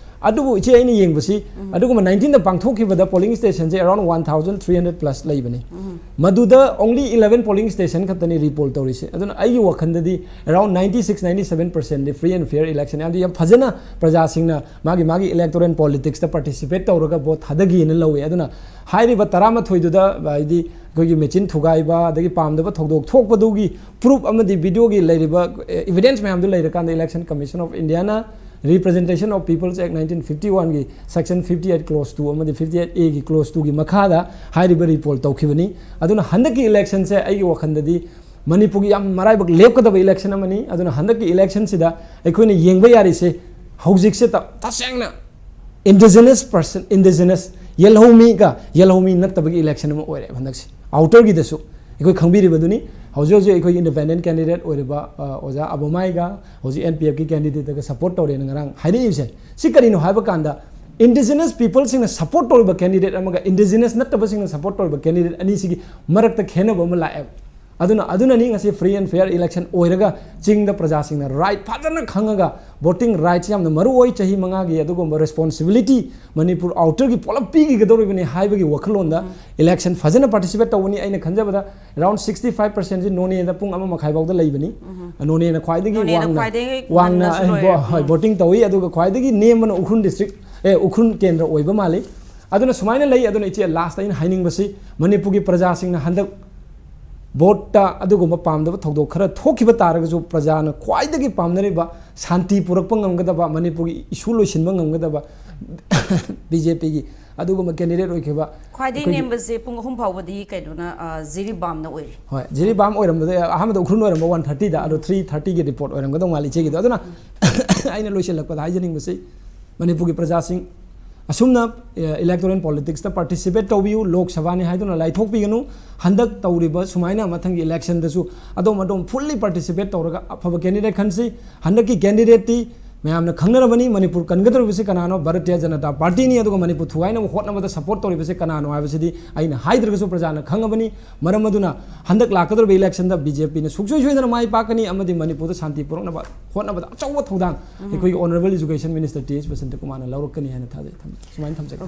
ꯑꯗꯨꯕꯨ ꯏꯆꯦ ꯑꯩꯅ ꯌꯦꯡꯕꯁꯤ ꯑꯗꯨꯒꯨꯝꯕ ꯅꯥꯏꯟꯇꯤꯟꯗ ꯄꯥꯡꯊꯣꯛꯈꯤꯕꯗ ꯄꯣꯂꯤꯡ ꯁ꯭ꯇꯦꯁꯟꯁꯦ around one thousand three hundred plus ꯂꯩꯕꯅꯤ꯫ ꯃꯗꯨꯗ ꯑꯣꯡꯂꯤ ꯏꯂꯦꯚꯦꯟ ꯄꯣꯂꯤꯡ ꯁ꯭ꯇꯦꯁꯟ ꯈꯛꯇꯅꯤ ꯔꯤꯄꯣꯜ ꯇꯧꯔꯤꯁꯦ꯫ ꯑꯗꯨꯅ ꯑꯩꯒꯤ ꯋꯥꯈꯜꯗꯗꯤ around ninety six ninety seven ꯄꯥꯔꯁꯦꯟꯗꯤ ꯐ꯭ꯔꯤ ꯑꯦꯟ ꯐꯤꯌꯔ ꯏꯂꯦꯛꯁꯟ ꯍꯥꯏꯕꯗꯤ ꯌꯥꯝ ꯐꯖꯅ ꯄ꯭ꯔꯖꯥꯁꯤꯡꯅ ꯃꯥꯒꯤ ꯃꯥꯒꯤ ꯏꯂꯦꯛꯇꯣꯔꯦꯜ ꯄꯣꯂꯤꯇꯤꯛꯁꯇ ꯄꯥꯔꯇꯤꯁꯤꯄꯦꯠ ꯇꯧꯔꯒ ꯚꯣꯠ ꯊꯥꯗꯒꯤꯅ ꯂꯧꯋꯤ꯫ ꯑꯗꯨꯅ ꯍꯥꯏꯔꯤꯕ ꯇꯔꯥꯃꯥꯊꯣꯏꯗꯨꯗ ꯍꯥꯏꯗꯤ ꯑꯩꯈꯣꯏꯒꯤ ꯃꯦꯆꯤꯟ ꯊꯨꯒꯥꯏꯕ ꯑꯗꯒꯤ ꯄꯥꯝꯗꯕ ꯊꯧꯗꯣꯛ ꯊꯣꯛꯄꯗꯨꯒꯤ ꯄ꯭ꯔꯨꯐ ꯑꯃꯗꯤ ꯚꯤꯗꯤꯑꯣꯒꯤ ꯂꯩꯔꯤꯕ ꯏꯚꯤꯗꯦꯟꯁ ꯃꯌꯥꯝꯗꯨ ꯂꯩꯔꯀꯥꯟꯗ election commission of Indian Representation of People's Act nineteen fifty one ꯒꯤ section fifty eight clause two ꯑꯃꯗꯤ fifty eight A ꯒꯤ clause two ꯒꯤ ꯃꯈꯥꯗ ꯍꯥꯏꯔꯤꯕ ꯔꯤꯄꯣꯜ ꯇꯧꯈꯤꯕꯅꯤ꯫ ꯑꯗꯨꯅ ꯍꯟꯗꯛꯀꯤ ꯏꯂꯦꯛꯁꯟꯁꯦ ꯑꯩꯒꯤ ꯋꯥꯈꯜꯗꯗꯤ ꯃꯅꯤꯄꯨꯔꯒꯤ ꯌꯥꯝ ꯃꯔꯥꯏꯕꯛ ꯂꯦꯞꯀꯗꯕ ꯏꯂꯦꯛꯁꯟ ꯑꯃꯅꯤ꯫ ꯑꯗꯨꯅ ꯍꯟꯗꯛꯀꯤ ꯏꯂꯦꯛꯁꯟꯁꯤꯗ ꯑꯩꯈꯣꯏꯅ ꯌꯦꯡꯕ ꯌꯥꯔꯤꯁꯦ ꯍꯧꯖꯤꯛꯁꯦ ꯇ-, ꯇꯁꯦꯡꯅ indigenous person, indigenous ꯌꯦꯜꯍꯧꯃꯤꯒ ꯌꯦꯜꯍꯧꯃꯤ ꯅꯠꯇꯕꯒꯤ ꯏꯂꯦꯛꯁꯟ ꯑꯃ ꯑꯣꯏꯔꯦꯕ ꯍꯟꯗꯛꯁꯦ꯫ ꯑꯥꯎꯇꯔꯒꯤꯗꯁꯨ ꯑꯩꯈꯣꯏ ꯈꯪꯕꯤꯔꯤꯕꯗꯨꯅꯤ꯫ ꯍꯧꯖꯤꯛ ꯍꯧꯖꯤꯛ ꯑꯩꯈꯣꯏꯒꯤ ꯏꯟꯗꯤꯄꯦꯟꯗꯦꯟ ꯀꯦꯟꯗꯤꯗꯦꯠ ꯑꯣꯏꯔꯤꯕ, ꯑ, ꯑꯣꯖꯥ ꯑꯕꯣꯃꯥꯏꯒ ꯍꯧꯖꯤꯛ ꯑꯦꯟ ꯄꯤ ꯑꯦꯐꯀꯤ ꯀꯦꯟꯗꯤꯗꯦꯠꯇꯒ ꯁꯄꯣꯔꯠ ꯇꯧꯔꯦꯅ ꯉꯔꯥꯡ ꯍꯥꯏꯔꯛꯏꯕꯁꯦ ꯁꯤ ꯀꯔꯤꯅꯣ ꯍꯥꯏꯕ ꯀꯥꯟꯗ indigenous peopleꯁꯤꯡꯅ ꯁꯄꯣꯔꯠ ꯇꯧꯔꯤꯕ ꯀꯦꯟꯗꯤꯗꯦꯠ ꯑꯃꯒ indigenous ꯅꯠꯇꯕꯁꯤꯡꯅ ꯁꯄꯣꯔꯠ ꯇꯧꯔꯤꯕ ꯀꯦꯟꯗꯤꯗꯦꯠ ꯑꯅꯤꯁꯤꯒꯤ ꯃꯔꯛꯇ ꯈꯦꯠꯅꯕ ꯑꯃ ꯂꯥꯛꯑꯦꯕ꯫ ꯑꯗꯨꯅ ꯑꯗꯨꯅꯅꯤ ꯉꯁꯤ free and fair election ꯑꯣꯏꯔꯒ ꯆꯤꯡꯗ ꯄ꯭ꯔꯖꯥꯁꯤꯡꯅ right ꯐꯖꯅ ꯈꯪꯉꯒ voting rights ꯌꯥꯝꯅ ꯃꯔꯨ ꯑꯣꯏ꯫ ꯆꯍꯤ ꯃꯉꯥꯒꯤ ꯑꯗꯨꯒꯨꯝꯕ responsibility ꯃꯅꯤꯄꯨꯔ outerꯒꯤ ꯄꯨꯂꯞ ꯄꯤꯈꯤꯒꯗꯧꯔꯤꯕꯅꯤ ꯍꯥꯏꯕꯒꯤ ꯋꯥꯈꯜꯂꯣꯟꯗ election ꯐꯖꯅ participate ꯇꯧꯕꯅꯤ꯫ ꯑꯩꯅ ꯈꯟꯖꯕꯗ around sixty five percentꯁꯤ ꯅꯣꯅꯦꯗ ꯄꯨꯡ ꯑꯃ ꯃꯈꯥꯏ ꯐꯥꯎꯗ ꯂꯩꯕꯅꯤ꯫ ꯅꯣꯅꯦꯅ ꯈ꯭ꯋꯥꯏꯗꯒꯤ ꯅꯣꯅꯦꯅ ꯋꯥꯡꯅ ꯈ꯭ꯋꯥꯏꯗꯒꯤ ꯋꯥꯡꯅ ꯉꯟꯅꯁꯨ ꯂꯣꯏꯔꯦ꯫ ꯍꯣꯏ, voting ꯇꯧꯏ꯫ ꯑꯗꯨꯒ ꯈ꯭ꯋꯥꯏꯗꯒꯤ ꯅꯦꯝꯕꯅ ꯎꯈ꯭ꯔꯨꯜ district, ꯑꯦ, ꯎꯈ꯭ꯔꯨꯜ ꯀꯦꯟꯗ꯭ꯔ ꯑꯣꯏꯕ ꯃꯥꯜꯂꯤ꯫ ꯑꯗꯨꯅ ꯁꯨꯃꯥꯏꯅ ꯂꯩ꯫ ꯑꯗꯨꯅ ꯏꯆꯦ, lastꯇ ꯑꯩꯅ ꯍꯥꯏꯅꯤꯡꯕꯁꯤ, ꯃꯅꯤꯄꯨꯔꯒꯤ ꯄ꯭ꯔꯖꯥꯁꯤꯡꯅ ꯍꯟꯗꯛ voteꯇ ꯑꯗꯨꯒꯨꯝꯕ ꯄꯥꯝꯗꯕ ꯊꯧꯗꯣꯛ ꯈꯔ ꯊꯣꯛꯈꯤꯕ ꯇꯥꯔꯒꯁꯨ, ꯄ꯭ꯔꯖꯥꯅ ꯈ꯭ꯋꯥꯏꯗꯒꯤ ꯄꯥꯝꯅꯔꯤꯕ ꯁꯥꯟꯇꯤ ꯄꯨꯔꯛꯄ ꯉꯝꯒꯗꯕ, ꯃꯅꯤꯄꯨꯔꯒꯤ issue ꯂꯣꯏꯁꯤꯟꯕ ꯉꯝꯒꯗꯕ, BJPꯒꯤ ꯑꯗꯨꯒꯨꯝꯕ candidate ꯑꯣꯏꯈꯤꯕ ꯈ꯭ꯋꯥꯏꯗꯒꯤ ꯑꯩꯈꯣꯏꯒꯤ ꯅꯦꯝꯕꯁꯦ ꯄꯨꯡ ꯑꯍꯨꯝ ꯐꯥꯎꯕꯗꯤ ꯀꯩꯅꯣꯅ, ꯑ, ꯖꯤꯔꯤꯕꯥꯝꯅ ꯑꯣꯏꯔꯤ꯫ ꯍꯣꯏ, ꯖꯤꯔꯤꯕꯥꯝ ꯑꯣꯏꯔꯝꯕꯗ, ꯑꯍꯥꯟꯕꯗ ꯎꯈ꯭ꯔꯨꯜ ꯑꯣꯏꯔꯝꯕ one thirtyꯗ, ꯑꯗꯣ three thirtyꯒꯤ report ꯑꯣꯏꯔꯝꯒꯗꯧ ꯃꯥꯜꯂꯤ ꯏꯆꯦꯒꯤꯗꯣ꯫ ꯑꯗꯨꯅ ꯑꯩꯅ ꯂꯣꯏꯁꯤꯜꯂꯛꯄꯗ ꯍꯥꯏꯖꯅꯤꯡꯕꯁꯤ, ꯃꯅꯤꯄꯨꯔꯒꯤ ꯄ꯭ꯔꯖꯥꯁꯤꯡ, ꯑꯁꯨꯝꯅ, ꯑꯦ, electoral politicsꯇ participate ꯇꯧꯕꯤꯌꯨ꯫ ꯂꯣꯛ ꯁꯚꯥꯅꯤ ꯍꯥꯏꯗꯨꯅ ꯂꯥꯏꯊꯣꯛꯄꯤꯒꯅꯨ꯫ ꯍꯟꯗꯛ ꯇꯧꯔꯤꯕ ꯁꯨꯃꯥꯏꯅ ꯃꯊꯪꯒꯤ electionꯗꯁꯨ ꯑꯗꯣꯝ ꯑꯗꯣꯝ fully participate ꯇꯧꯔꯒ ꯑꯐꯕ candidate ꯈꯟꯁꯤ꯫ ꯍꯟꯗꯛꯀꯤ candidateꯇꯤ ꯃꯌꯥꯝꯅ ꯈꯪꯅꯔꯕꯅꯤ꯫ ꯃꯅꯤꯄꯨꯔ ꯀꯟꯒꯗꯧꯔꯤꯕꯁꯤ ꯀꯅꯥꯅꯣ? ꯚꯥꯔꯇꯤꯌ ꯖꯅꯇꯥ ꯄꯥꯔꯇꯤꯅꯤ꯫ ꯑꯗꯨꯒ ꯃꯅꯤꯄꯨꯔ ꯊꯨꯒꯥꯏꯅꯕ ꯍꯣꯠꯅꯕꯗ support ꯇꯧꯔꯤꯕꯁꯤ ꯀꯅꯥꯅꯣ ꯍꯥꯏꯕꯁꯤꯗꯤ ꯑꯩꯅ ꯍꯥꯏꯗ꯭ꯔꯒꯁꯨ ꯄ꯭ꯔꯖꯥꯅ ꯈꯪꯉꯕꯅꯤ꯫ ꯃꯔꯝ ꯑꯗꯨꯅ ꯍꯟꯗꯛ ꯂꯥꯛꯀꯗꯧꯔꯤꯕ electionꯗ BJPꯅ ꯁꯨꯡꯁꯣꯏ ꯁꯣꯏꯗꯅ ꯃꯥꯏ ꯄꯥꯛꯀꯅꯤ ꯑꯃꯗꯤ ꯃꯅꯤꯄꯨꯔꯗ ꯁꯥꯟꯇꯤ ꯄꯨꯔꯛꯅꯕ ꯍꯣꯠꯅꯕꯗ ꯑꯆꯧꯕ ꯊꯧꯗꯥꯡ ꯑꯩꯈꯣꯏꯒꯤ honourable education minister T H Basanta ꯀꯨꯃꯥꯔꯅ ꯂꯧꯔꯛꯀꯅꯤ ꯍꯥꯏꯅ ꯊꯥꯖꯩ꯫ ꯊꯝ-, ꯁꯨꯃꯥꯏꯅ ꯊꯝꯖꯒꯦ꯫